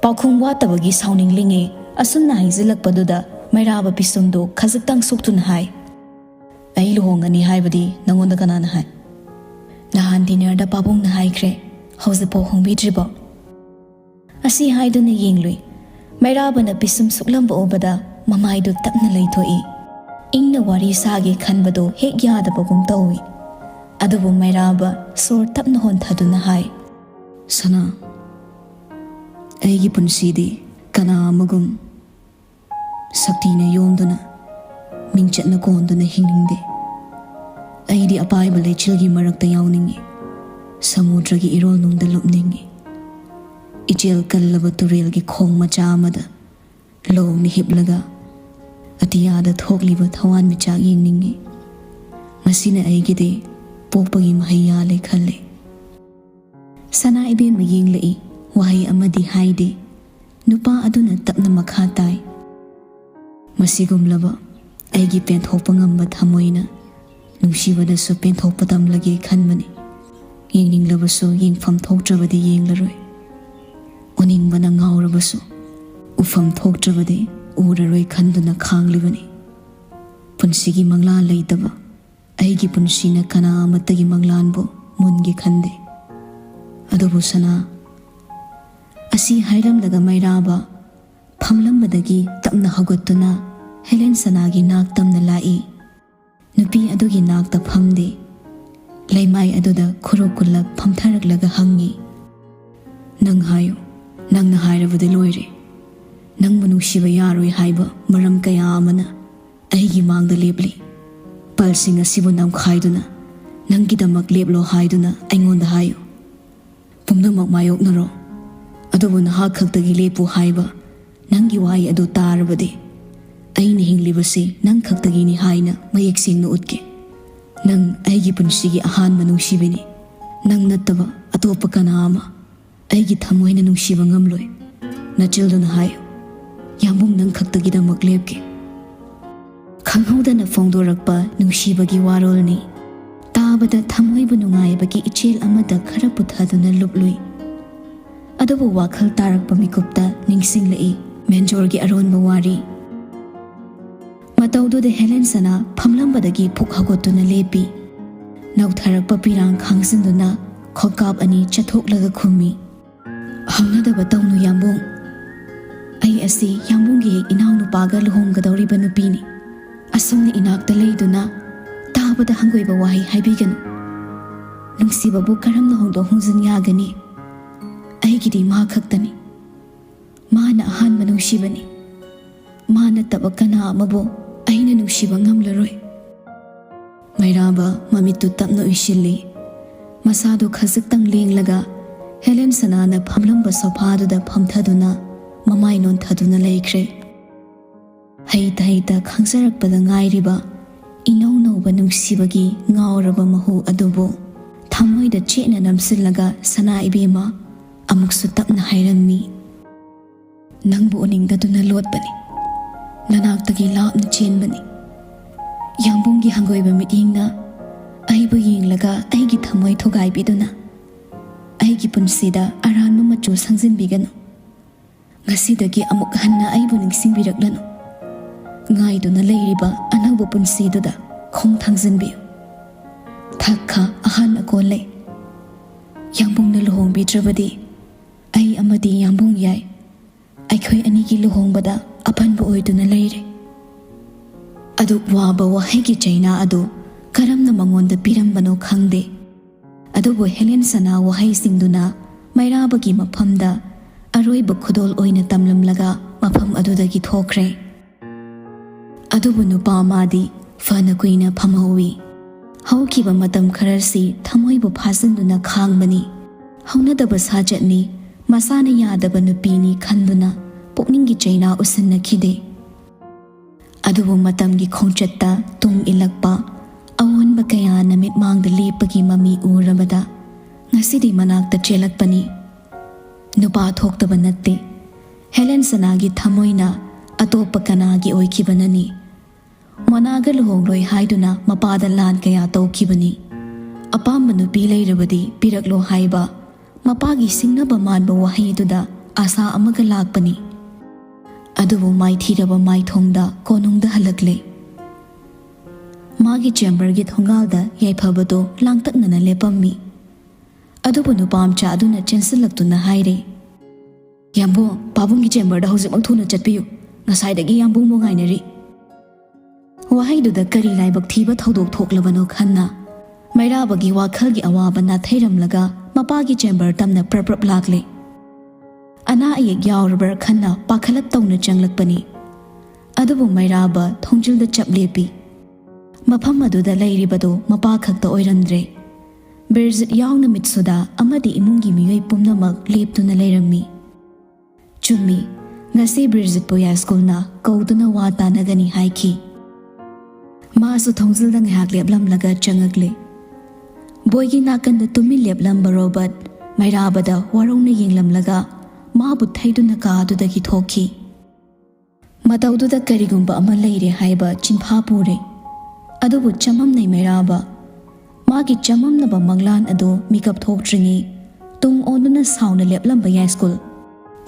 ꯄꯥꯎꯈꯨꯝ ꯋꯥꯠꯇꯕꯒꯤ ꯁꯥꯎꯅꯤꯡꯂꯤꯉꯩ ꯑꯁꯨꯝꯅ ꯍꯥꯏꯖꯤꯜꯂꯛꯄꯗꯨꯗ ꯃꯩꯔꯥꯕ ꯄꯤꯁꯨꯝꯗꯨ ꯈꯖꯤꯛꯇꯪ ꯁꯣꯛꯇꯨꯅ ꯍꯥꯏ, "ꯑꯩ ꯂꯨꯍꯣꯡꯒꯅꯤ ꯍꯥꯏꯕꯗꯤ ꯅꯉꯣꯟꯗ ꯀꯅꯥꯅ ꯍꯥꯏ? ꯅꯍꯥꯟ ꯗꯤꯅꯔꯗ ꯄꯥꯕꯨꯡꯅ ꯍꯥꯏꯈ꯭ꯔꯦ, ꯍꯧꯖꯤꯛꯐꯥꯎ ꯍꯣꯡꯕꯤꯗ꯭ꯔꯤꯕꯣ?" ꯑꯁꯤ ꯍꯥꯏꯗꯨꯅ ꯌꯦꯡꯂꯨꯏ꯫ ꯃꯩꯔꯥꯕꯅ ꯄꯤꯁꯨꯝ ꯁꯨꯛꯂꯝꯕ ꯎꯕꯗ ꯃꯃꯥꯏꯗꯨ ꯇꯞꯅ ꯂꯩꯊꯣꯛꯏ꯫ ꯏꯪꯅ ꯋꯥꯔꯤ ꯁꯥꯒꯦ ꯈꯟꯕꯗꯨ ꯍꯦꯛ ꯌꯥꯗꯕꯒꯨꯝ ꯇꯧꯏ꯫ ꯑꯗꯨꯕꯨ ꯃꯩꯔꯥꯕ ꯁꯣꯔ ꯇꯞꯅ ꯍꯣꯟꯊꯗꯨꯅ ꯍꯥꯏ, "ꯁꯅꯥ, ꯑꯩꯒꯤ ꯄꯨꯟꯁꯤꯗꯤ ꯀꯅꯥ ꯑꯃꯒꯨꯝ ꯁꯛꯇꯤꯅ ꯌꯣꯝꯗꯨꯅ, ꯃꯤꯡꯆꯠꯅ ꯀꯣꯟꯗꯨꯅ ꯍꯤꯡꯅꯤꯡꯗꯦ꯫ ꯑꯩꯗꯤ ꯑꯄꯥꯏꯕ ꯂꯩꯆꯤꯜꯒꯤ ꯃꯔꯛꯇ ꯌꯥꯎꯅꯤꯡꯏ, ꯁꯃꯨꯗ꯭ꯔꯒꯤ ꯏꯔꯣꯜꯅꯨꯡꯗ ꯂꯨꯞꯅꯤꯡꯏ, ꯏꯆꯦꯜ ꯀꯜꯂꯕ ꯇꯨꯔꯦꯜꯒꯤ ꯈꯣꯡ ꯃꯆꯥ ꯑꯃꯗ ꯂꯣꯡꯅ ꯍꯤꯞꯂꯒ ꯑꯇꯤꯌꯥꯗ ꯊꯣꯛꯂꯤꯕ ꯊꯋꯥꯟꯃꯤꯆꯥꯛ ꯌꯦꯡꯅꯤꯡꯏ꯫ ꯃꯁꯤꯅ ꯑꯩꯒꯤꯗꯤ ꯄꯣꯛꯄꯒꯤ ꯃꯍꯩ ꯌꯥꯜꯂꯦ" ꯈꯜꯂꯤ꯫ ꯁꯅꯥ ꯏꯕꯦꯝꯃ ꯌꯦꯡꯂꯛꯏ, ꯋꯥꯍꯩ ꯑꯃꯗꯤ ꯍꯥꯏꯗꯦ꯫ ꯅꯨꯄꯥ ꯑꯗꯨꯅ ꯇꯞꯅ ꯃꯈꯥ ꯇꯥꯏ, ꯑꯁꯤꯒꯨꯝꯂꯕ ꯑꯩꯒꯤ ꯄꯦꯟꯊꯣꯛꯄ ꯉꯝꯕ ꯊꯃꯣꯏꯅ ꯅꯨꯡꯁꯤꯕꯗꯁꯨ ꯄꯦꯟꯊꯣꯛꯄ ꯇꯝꯂꯒꯦ ꯈꯟꯕꯅꯤ꯫ ꯌꯦꯡꯅꯤꯡꯂꯕꯁꯨ ꯌꯦꯡꯐꯝ ꯊꯣꯛꯇ꯭ꯔꯕꯗꯤ ꯌꯦꯡꯂꯔꯣꯏ꯫ ꯎꯅꯤꯡꯕꯅ ꯉꯥꯎꯔꯕꯁꯨ ꯎꯐꯝ ꯊꯣꯛꯇ꯭ꯔꯕꯗꯤ ꯎꯔꯔꯣꯏ ꯈꯟꯗꯨꯅ ꯈꯥꯡꯂꯤꯕꯅꯤ꯫ ꯄꯨꯟꯁꯤꯒꯤ ꯃꯪꯂꯥꯟ ꯂꯩꯇꯕ ꯑꯩꯒꯤ ꯄꯨꯟꯁꯤꯅ ꯀꯅꯥ ꯑꯃꯠꯇꯒꯤ ꯃꯪꯂꯥꯟꯕꯨ ꯃꯨꯟꯒꯦ ꯈꯟꯗꯦ꯫ ꯑꯗꯨꯕꯨ ꯁꯅꯥ, ꯑꯁꯤ ꯍꯥꯏꯔꯝꯂꯒ ꯃꯩꯔꯥꯕ ꯐꯝꯂꯝꯕꯗꯒꯤ ꯇꯞꯅ ꯍꯧꯒꯠꯇꯨꯅ ꯍꯦꯂꯦꯟ ꯁꯅꯥꯒꯤ ꯅꯥꯛ ꯇꯝꯅ ꯂꯥꯛꯏ꯫ ꯅꯨꯄꯤ ꯑꯗꯨꯒꯤ ꯅꯥꯛꯇ ꯐꯝꯗꯦ꯫ ꯂꯩꯃꯥꯏ ꯑꯗꯨꯗ ꯈꯨꯔꯨ ꯀꯨꯜꯂꯞ ꯐꯝꯊꯔꯛꯂꯒ ꯍꯪꯉꯤ, "ꯅꯪ ꯍꯥꯏꯌꯨ, ꯅꯪꯅ ꯍꯥꯏꯔꯕꯗꯤ ꯂꯣꯏꯔꯦ꯫ ꯅꯪꯕꯨ ꯅꯨꯡꯁꯤꯕ ꯌꯥꯔꯣꯏ ꯍꯥꯏꯕ ꯃꯔꯝ ꯀꯌꯥ ꯑꯃꯅ ꯑꯩꯒꯤ ꯃꯥꯡꯗ ꯂꯦꯞꯂꯤ꯫ ꯄꯜꯁꯤꯡ ꯑꯁꯤꯕꯨ ꯅꯝꯈꯥꯏꯗꯨꯅ ꯅꯪꯒꯤꯗꯃꯛ ꯂꯦꯞꯂꯣ ꯍꯥꯏꯗꯨꯅ ꯑꯩꯉꯣꯟꯗ ꯍꯥꯏꯌꯨ꯫ ꯄꯨꯝꯅꯃꯛ ꯃꯥꯌꯣꯛꯅꯔꯣ꯫ ꯑꯗꯨꯕꯨ ꯅꯍꯥꯛ ꯈꯛꯇꯒꯤ ꯂꯦꯞꯄꯨ ꯍꯥꯏꯕ ꯅꯪꯒꯤ ꯋꯥꯍꯩ ꯑꯗꯨ ꯇꯥꯔꯕꯗꯤ ꯑꯩꯅ ꯍꯤꯡꯂꯤꯕꯁꯤ ꯅꯪ ꯈꯛꯇꯒꯤꯅꯤ ꯍꯥꯏꯅ ꯃꯌꯦꯛ ꯁꯦꯡꯅ ꯎꯠꯀꯦ꯫ ꯅꯪ ꯑꯩꯒꯤ ꯄꯨꯟꯁꯤꯒꯤ ꯑꯍꯥꯟꯕ ꯅꯨꯡꯁꯤꯕꯤꯅꯤ꯫ ꯅꯪ ꯅꯠꯇꯕ ꯑꯇꯣꯞꯄ ꯀꯅꯥ ꯑꯃ ꯑꯩꯒꯤ ꯊꯃꯣꯏꯅ ꯅꯨꯡꯁꯤꯕ ꯉꯝꯂꯣꯏ꯫ ꯅꯆꯤꯜꯗꯨꯅ ꯍꯥꯏꯌꯨ, ꯌꯥꯝꯕꯨꯡ ꯅꯪ ꯈꯛꯇꯒꯤꯗꯃꯛ ꯂꯦꯞꯀꯦ꯫" ꯈꯪꯍꯧꯗꯅ ꯐꯣꯡꯗꯣꯔꯛꯄ ꯅꯨꯡꯁꯤꯕꯒꯤ ꯋꯥꯔꯣꯜꯅꯤ꯫ ꯇꯥꯕꯗ ꯊꯃꯣꯏꯕꯨ ꯅꯨꯡꯉꯥꯏꯕꯒꯤ ꯏꯆꯦꯜ ꯑꯃꯗ ꯈꯔ ꯄꯨꯊꯗꯨꯅ ꯂꯨꯞꯂꯨꯏ꯫ ꯑꯗꯨꯕꯨ ꯋꯥꯈꯜ ꯇꯥꯔꯛꯄ ꯃꯤꯀꯨꯞꯇ ꯅꯤꯡꯁꯤꯡꯂꯛꯏ ꯃꯦꯟꯖꯣꯔꯒꯤ ꯑꯔꯣꯟꯕ ꯋꯥꯔꯤ꯫ ꯃꯇꯧꯗꯨꯗ ꯍꯦꯂꯦꯟ ꯁꯅꯥ ꯐꯝꯂꯝꯕꯗꯒꯤ ꯐꯨꯛ ꯍꯧꯒꯠꯇꯨꯅ ꯂꯦꯞꯄꯤ꯫ ꯅꯧꯊꯔꯛꯄ ꯄꯤꯔꯥꯡ ꯈꯥꯡꯖꯤꯟꯗꯨꯅ ꯈꯣꯡꯀꯥꯞ ꯑꯅꯤ ꯆꯠꯊꯣꯛꯂꯒ ꯈꯨꯝꯃꯤ, "ꯍꯧꯅꯗꯕ ꯇꯧꯅꯨ ꯌꯥꯝꯕꯨꯡ꯫ ꯑꯩ ꯑꯁꯤ ꯌꯥꯝꯕꯨꯡꯒꯤ ꯍꯦꯛ ꯏꯅꯥꯎꯅꯨꯄꯥꯒ ꯂꯨꯍꯣꯡꯒꯗꯧꯔꯤꯕ ꯅꯨꯄꯤꯅꯤ꯫ ꯑꯁꯨꯝꯅ ꯏꯅꯥꯛꯇ ꯂꯩꯗꯨꯅ ꯇꯥꯕꯗ ꯍꯪꯒꯣꯏꯕ ꯋꯥꯍꯩ ꯍꯥꯏꯕꯤꯒꯅꯨ꯫ ꯅꯨꯡꯁꯤꯕꯕꯨ ꯀꯔꯝꯅ ꯍꯣꯡꯗꯣꯛ ꯍꯣꯡꯖꯤꯟ ꯌꯥꯒꯅꯤ? ꯑꯩꯒꯤꯗꯤ ꯃꯥ ꯈꯛꯇꯅꯤ꯫ ꯃꯥꯅ ꯑꯍꯥꯟꯕ ꯅꯨꯡꯁꯤꯕꯅꯤ꯫ ꯃꯥ ꯅꯠꯇꯕ ꯀꯅꯥ ꯑꯃꯕꯨ ꯑꯩꯅ ꯅꯨꯡꯁꯤꯕ ꯉꯝꯂꯔꯣꯏ꯫" ꯃꯩꯔꯥꯕ ꯃꯃꯤꯠꯇꯨ ꯇꯞꯅ ꯎꯏꯁꯤꯜꯂꯤ꯫ ꯃꯁꯥꯗꯨ ꯈꯖꯤꯛꯇꯪ ꯂꯦꯡꯂꯒ ꯍꯦꯂꯦꯟ ꯁꯅꯥꯅ ꯐꯝꯂꯝꯕ ꯁꯣꯐꯥꯗꯨꯗ ꯐꯝꯊꯗꯨꯅ ꯃꯃꯥꯏ ꯅꯣꯟꯊꯗꯨꯅ ꯂꯩꯈ꯭ꯔꯦ꯫ ꯍꯩꯇ ꯍꯩꯇ ꯈꯪꯖꯔꯛꯄꯗ ꯉꯥꯏꯔꯤꯕ ꯏꯅꯧ ꯅꯧꯕ ꯅꯨꯡꯁꯤꯕꯒꯤ ꯉꯥꯎꯔꯕ ꯃꯍꯨ ꯑꯗꯨꯕꯨ ꯊꯃꯣꯏꯗ ꯆꯦꯠꯅ ꯅꯝꯁꯤꯜꯂꯒ ꯁꯅꯥ ꯏꯕꯦꯝꯃ ꯑꯃꯨꯛꯁꯨ ꯇꯞꯅ ꯍꯥꯏꯔꯝꯃꯤ, "ꯅꯪꯕꯨ ꯎꯅꯤꯡꯗꯗꯨꯅ ꯂꯣꯠꯄꯅꯤ꯫ ꯅꯅꯥꯛꯇꯒꯤ ꯂꯥꯞꯅ ꯆꯦꯟꯕꯅꯤ꯫ ꯌꯥꯝꯕꯨꯡꯒꯤ ꯍꯪꯒꯣꯏꯕ ꯃꯤꯠꯌꯦꯡꯅ ꯑꯩꯕꯨ ꯌꯦꯡꯂꯒ ꯑꯩꯒꯤ ꯊꯃꯣꯏ ꯊꯨꯒꯥꯏꯕꯤꯗꯨꯅ ꯑꯩꯒꯤ ꯄꯨꯟꯁꯤꯗ ꯑꯔꯥꯟꯕ ꯃꯆꯨ ꯁꯪꯖꯤꯟꯕꯤꯒꯅꯨ꯫ ꯉꯁꯤꯗꯒꯤ ꯑꯃꯨꯛ ꯍꯟꯅ ꯑꯩꯕꯨ ꯅꯤꯡꯁꯤꯡꯕꯤꯔꯛꯂꯅꯨ꯫ ꯉꯥꯏꯗꯨꯅ ꯂꯩꯔꯤꯕ ꯑꯅꯧꯕ ꯄꯨꯟꯁꯤꯗꯨꯗ ꯈꯣꯡ ꯊꯥꯡꯖꯤꯟꯕꯤꯌꯨ꯫ ꯊꯛ ꯈꯥ ꯑꯍꯥꯟ ꯑꯀꯣꯟ ꯂꯩ꯫ ꯌꯥꯝꯕꯨꯡꯅ ꯂꯨꯍꯣꯡꯕꯤꯗ꯭ꯔꯕꯗꯤ ꯑꯩ ꯑꯃꯗꯤ ꯌꯥꯝꯕꯨꯡ ꯌꯥꯏ꯫ ꯑꯩꯈꯣꯏ ꯑꯅꯤꯒꯤ ꯂꯨꯍꯣꯡꯕꯗ ꯑꯄꯟꯕ ꯑꯣꯏꯗꯨꯅ ꯂꯩꯔꯦ꯫ ꯑꯗꯨꯛ ꯋꯥꯕ ꯋꯥꯍꯩꯒꯤ ꯆꯩꯅꯥ ꯑꯗꯨ ꯀꯔꯝꯅ ꯃꯉꯣꯟꯗ ꯄꯤꯔꯝꯕꯅꯣ ꯈꯪꯗꯦ꯫ ꯑꯗꯨꯕꯨ ꯍꯦꯂꯦꯟ ꯁꯅꯥ ꯋꯥꯍꯩꯁꯤꯡꯗꯨꯅ ꯃꯩꯔꯥꯕꯒꯤ ꯃꯐꯝꯗ ꯑꯔꯣꯏꯕ ꯈꯨꯗꯣꯜ ꯑꯣꯏꯅ ꯇꯝꯂꯝꯂꯒ ꯃꯐꯝ ꯑꯗꯨꯗꯒꯤ ꯊꯣꯛꯈ꯭ꯔꯦ꯫ ꯑꯗꯨꯕꯨ ꯅꯨꯄꯥ ꯃꯥꯗꯤ ꯐꯅ ꯀꯨꯏꯅ ꯐꯝꯍꯧꯏ꯫ ꯍꯧꯈꯤꯕ ꯃꯇꯝ ꯈꯔꯁꯤ ꯊꯃꯣꯏꯕꯨ ꯐꯥꯖꯤꯟꯗꯨꯅ ꯈꯥꯡꯕꯅꯤ꯫ ꯍꯧꯅꯗꯕ ꯁꯥꯖꯠꯅꯤ, ꯃꯁꯥꯅ ꯌꯥꯗꯕ ꯅꯨꯄꯤꯅꯤ ꯈꯟꯗꯨꯅ ꯄꯨꯛꯅꯤꯡꯒꯤ ꯆꯩꯅꯥ ꯎꯁꯤꯟꯅꯈꯤꯗꯦ꯫ ꯑꯗꯨꯕꯨ ꯃꯇꯝꯒꯤ ꯈꯣꯡꯆꯠꯇ ꯇꯨꯡ ꯏꯜꯂꯛꯄ ꯑꯑꯣꯟꯕ ꯀꯌꯥꯅ ꯃꯤꯠꯃꯥꯡꯗ ꯂꯦꯞꯄꯒꯤ ꯃꯃꯤ ꯎꯔꯕꯗ ꯉꯁꯤꯗꯤ ꯃꯅꯥꯛꯇ ꯆꯦꯜꯂꯛꯄꯅꯤ꯫ ꯅꯨꯄꯥ ꯊꯣꯛꯇꯕ ꯅꯠꯇꯦ꯫ ꯍꯦꯂꯦꯟ ꯁꯅꯥꯒꯤ ꯊꯃꯣꯏꯅ ꯑꯇꯣꯞꯄ ꯀꯅꯥꯒꯤ ꯑꯣꯏꯈꯤꯕꯅꯅꯤ? ꯃꯣꯅꯥꯒ ꯂꯨꯍꯣꯡꯂꯣꯏ ꯍꯥꯏꯗꯨꯅ ꯃꯄꯥꯗ ꯂꯥꯟ ꯀꯌꯥ ꯇꯧꯈꯤꯕꯅꯤ꯫ ꯑꯄꯥꯝꯕ ꯅꯨꯄꯤ ꯂꯩꯔꯕꯗꯤ ꯄꯤꯔꯛꯂꯣ ꯍꯥꯏꯕ ꯃꯄꯥꯒꯤ ꯁꯤꯡꯅꯕ ꯃꯥꯟꯕ ꯋꯥꯍꯩꯗꯨꯗ ꯑꯥꯁꯥ ꯑꯃꯒ ꯂꯥꯛꯄꯅꯤ꯫ ꯑꯗꯨꯕꯨ ꯃꯥꯏꯊꯤꯔꯕ ꯃꯥꯏꯊꯣꯡꯗ ꯀꯣꯅꯨꯡꯗ ꯍꯜꯂꯛꯂꯦ꯫ ꯃꯥꯒꯤ ꯆꯦꯝꯕꯔꯒꯤ ꯊꯣꯡꯒꯥꯜꯗ ꯌꯥꯏꯐꯕꯗꯨ ꯂꯥꯡꯇꯛꯅꯅ ꯂꯦꯞꯄꯝꯃꯤ꯫ ꯑꯗꯨꯕꯨ ꯅꯨꯄꯥ ꯃꯆꯥ ꯑꯗꯨꯅ ꯆꯦꯟꯁꯤꯜꯂꯛꯇꯨꯅ ꯍꯥꯏꯔꯦ, "ꯌꯥꯝꯕꯨꯡ, ꯄꯥꯕꯨꯡꯒꯤ ꯆꯦꯝꯕꯔꯗ ꯍꯧꯖꯤꯛꯃꯛ ꯊꯨꯅ ꯆꯠꯄꯤꯌꯨ꯫ ꯉꯁꯥꯏꯗꯒꯤ ꯌꯥꯝꯕꯨꯡꯕꯨ ꯉꯥꯏꯅꯔꯤ꯫" ꯋꯥꯍꯩꯗꯨꯗ ꯀꯔꯤ ꯂꯥꯏꯕꯛ ꯊꯤꯕ ꯊꯧꯗꯣꯛ ꯊꯣꯛꯂꯕꯅꯣ ꯈꯟꯅ ꯃꯩꯔꯥꯕꯒꯤ ꯋꯥꯈꯜꯒꯤ ꯑꯋꯥꯕ ꯅꯥꯊꯩꯔꯝꯂꯒ ꯃꯄꯥꯒꯤ ꯆꯦꯝꯕꯔ ꯇꯝꯅ ꯄ꯭ꯔꯞ ꯄ꯭ꯔꯞ ꯂꯥꯛꯂꯦ꯫ ꯑꯅꯥ ꯑꯌꯦꯛ ꯌꯥꯎꯔꯕ꯭ꯔꯥ ꯈꯟꯅ ꯄꯥꯈꯠꯂꯞ ꯇꯧꯅ ꯆꯪꯂꯛꯄꯅꯤ꯫ ꯑꯗꯨꯕꯨ ꯃꯩꯔꯥꯕ ꯊꯣꯡꯖꯤꯜꯗ ꯆꯞ ꯂꯦꯞꯄꯤ꯫ ꯃꯐꯝ ꯑꯗꯨꯗ ꯂꯩꯔꯤꯕꯗꯨ ꯃꯄꯥ ꯈꯛꯇ ꯑꯣꯏꯔꯝꯗ꯭ꯔꯦ꯫ ꯕꯤꯔꯖꯤꯠ ꯌꯥꯎꯅ ꯃꯤꯠꯁꯨꯗꯥ ꯑꯃꯗꯤ ꯏꯃꯨꯡꯒꯤ ꯃꯤꯑꯣꯏ ꯄꯨꯝꯅꯃꯛ ꯂꯦꯞꯇꯨꯅ ꯂꯩꯔꯝꯃꯤ꯫ ꯆꯨꯝꯃꯤ, ꯉꯁꯤ ꯕꯤꯔꯖꯤꯠꯄꯨ ꯌꯥꯏꯁ꯭ꯀꯨꯜꯅ ꯀꯧꯗꯨꯅ ꯋꯥ ꯇꯥꯅꯒꯅꯤ ꯍꯥꯏꯈꯤ꯫ ꯃꯥꯁꯨ ꯊꯣꯡꯖꯤꯜꯗ ꯉꯥꯏꯍꯥꯛ ꯂꯦꯞꯂꯝꯂꯒ ꯆꯪꯉꯛꯂꯦ꯫ ꯕꯣꯏꯒꯤ ꯅꯥꯀꯟꯗ ꯇꯨꯃꯤꯟ ꯂꯦꯞꯂꯝꯕ ꯔꯣꯕꯔꯠ ꯃꯩꯔꯥꯕꯗ ꯋꯥꯔꯧꯅ ꯌꯦꯡꯂꯝꯂꯒ ꯃꯥꯕꯨ ꯊꯩꯗꯨꯅ ꯀꯥ ꯑꯗꯨꯗꯒꯤ ꯊꯣꯛꯈꯤ꯫ ꯃꯇꯧꯗꯨꯗ ꯀꯔꯤꯒꯨꯝꯕ ꯑꯃ ꯂꯩꯔꯦ ꯍꯥꯏꯕ ꯆꯤꯟꯐꯥ ꯄꯨꯔꯦ꯫ ꯑꯗꯨꯕꯨ ꯆꯃꯝꯅꯩ ꯃꯩꯔꯥꯕ꯫ ꯃꯥꯒꯤ ꯆꯃꯝꯅꯕ ꯃꯪꯂꯥꯟ ꯑꯗꯨ ꯃꯤꯀꯞ ꯊꯣꯛꯇ꯭ꯔꯤꯉꯩ ꯇꯨꯡ ꯑꯣꯟꯗꯨꯅ ꯁꯥꯎꯅ ꯂꯦꯞꯂꯝꯕ ꯌꯥꯏꯁ꯭ꯀꯨꯜ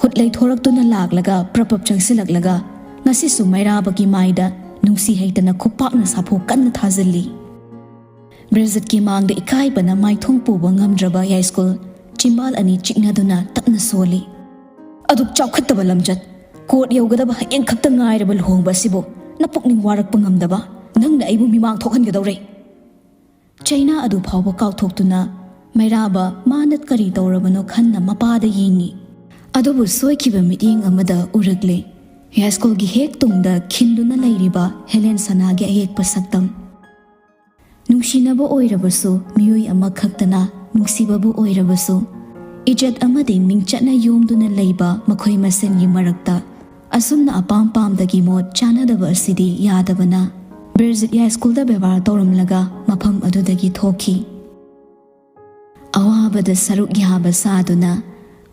ꯍꯨꯠ ꯂꯩꯊꯣꯔꯛꯇꯨꯅ ꯂꯥꯛꯂꯒ ꯄ꯭ꯔꯞ ꯄ꯭ꯔꯞ ꯆꯪꯁꯤꯜꯂꯛꯂꯒ ꯉꯁꯤꯁꯨ ꯃꯩꯔꯥꯕꯒꯤ ꯃꯥꯏꯗ ꯅꯨꯡꯁꯤ ꯍꯩꯇꯅ ꯈꯨꯄꯥꯛꯅ ꯁꯥꯐꯨ ꯀꯟꯅ ꯊꯥꯖꯤꯜꯂꯤ꯫ ꯕ꯭ꯔꯤꯖꯤꯠꯀꯤ ꯃꯥꯡꯗ ꯏꯀꯥꯏꯕꯅ ꯃꯥꯏꯊꯣꯡ ꯄꯨꯕ ꯉꯝꯗ꯭ꯔꯕ ꯌꯥꯏꯁ꯭ꯀꯨꯜ ꯆꯤꯝꯕꯥꯜ ꯑꯅꯤ ꯆꯤꯛꯅꯗꯨꯅ ꯇꯞꯅ ꯁꯣꯜꯂꯤ꯫ "ꯑꯗꯨꯛ ꯆꯥꯎꯈꯠꯇꯕ ꯂꯝꯆꯠ! ꯀꯣꯔꯠ ꯌꯧꯒꯗꯕ ꯍꯌꯦꯡ ꯈꯛꯇ ꯉꯥꯏꯔꯕ ꯂꯨꯍꯣꯡꯕ ꯑꯁꯤꯕꯨ ꯅꯄꯨꯛꯅꯤꯡ ꯋꯥꯔꯛꯄ ꯉꯝꯗꯕ ꯅꯪꯅ ꯑꯩꯕꯨ ꯃꯤꯃꯥꯡ ꯊꯣꯛꯍꯟꯒꯗꯧꯔꯦ!" ꯆꯩꯅꯥ ꯑꯗꯨ ꯐꯥꯎꯕ ꯀꯥꯎꯊꯣꯛꯇꯨꯅ ꯃꯩꯔꯥꯕ ꯃꯥꯅ ꯀꯔꯤ ꯇꯧꯔꯕꯅꯣ ꯈꯟꯅ ꯃꯄꯥꯗ ꯌꯦꯡꯉꯤ꯫ ꯑꯗꯨꯕꯨ ꯁꯣꯏꯈꯤꯕ ꯃꯤꯠꯌꯦꯡ ꯑꯃꯗ ꯎꯔꯛꯂꯦ ꯌꯥꯏꯁ꯭ꯀꯨꯜꯒꯤ ꯍꯦꯛ ꯇꯨꯡꯗ ꯈꯤꯟꯗꯨꯅ ꯂꯩꯔꯤꯕ ꯍꯦꯂꯦꯟ ꯁꯅꯥꯒꯤ ꯑꯌꯦꯛꯄ ꯁꯛꯇꯝ꯫ ꯅꯨꯡꯁꯤꯅꯕ ꯑꯣꯏꯔꯕꯁꯨ, ꯃꯤꯑꯣꯏ ꯑꯃꯈꯛꯇꯅ ꯅꯨꯡꯁꯤꯕꯕꯨ ꯑꯣꯏꯔꯕꯁꯨ, ꯏꯖꯠ ꯑꯃꯗꯤ ꯃꯤꯡꯆꯠꯅ ꯌꯣꯝꯗꯨꯅ ꯂꯩꯕ ꯃꯈꯣꯏ ꯃꯁꯦꯟꯒꯤ ꯃꯔꯛꯇ ꯑꯁꯨꯝꯅ ꯑꯄꯥꯝ ꯄꯥꯝꯗꯒꯤ ꯃꯣꯠ ꯆꯥꯅꯗꯕ ꯑꯁꯤꯗꯤ ꯌꯥꯗꯕꯅ ꯕꯤꯔꯖꯤꯠ ꯌꯥꯏꯁ꯭ꯀꯨꯜꯗ ꯕꯦꯕꯥꯔ ꯇꯧꯔꯝꯂꯒ ꯃꯐꯝ ꯑꯗꯨꯗꯒꯤ ꯊꯣꯛꯈꯤ꯫ ꯑꯋꯥꯕꯗ ꯁꯔꯨꯛ ꯌꯥꯕ ꯁꯥꯗꯨꯅ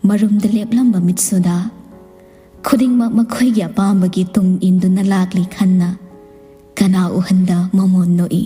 ꯃꯔꯨꯝꯗ ꯂꯦꯞꯂꯝꯕ ꯃꯤꯠꯁꯨꯗ ꯈꯨꯗꯤꯡꯃꯛ ꯃꯈꯣꯏꯒꯤ ꯑꯄꯥꯝꯕꯒꯤ ꯇꯨꯡ ꯏꯟꯗꯨꯅ ꯂꯥꯛꯂꯤ ꯈꯟꯅ ꯀꯅꯥ ꯎꯍꯟꯗ ꯃꯃꯣꯟ ꯅꯣꯛꯏ꯫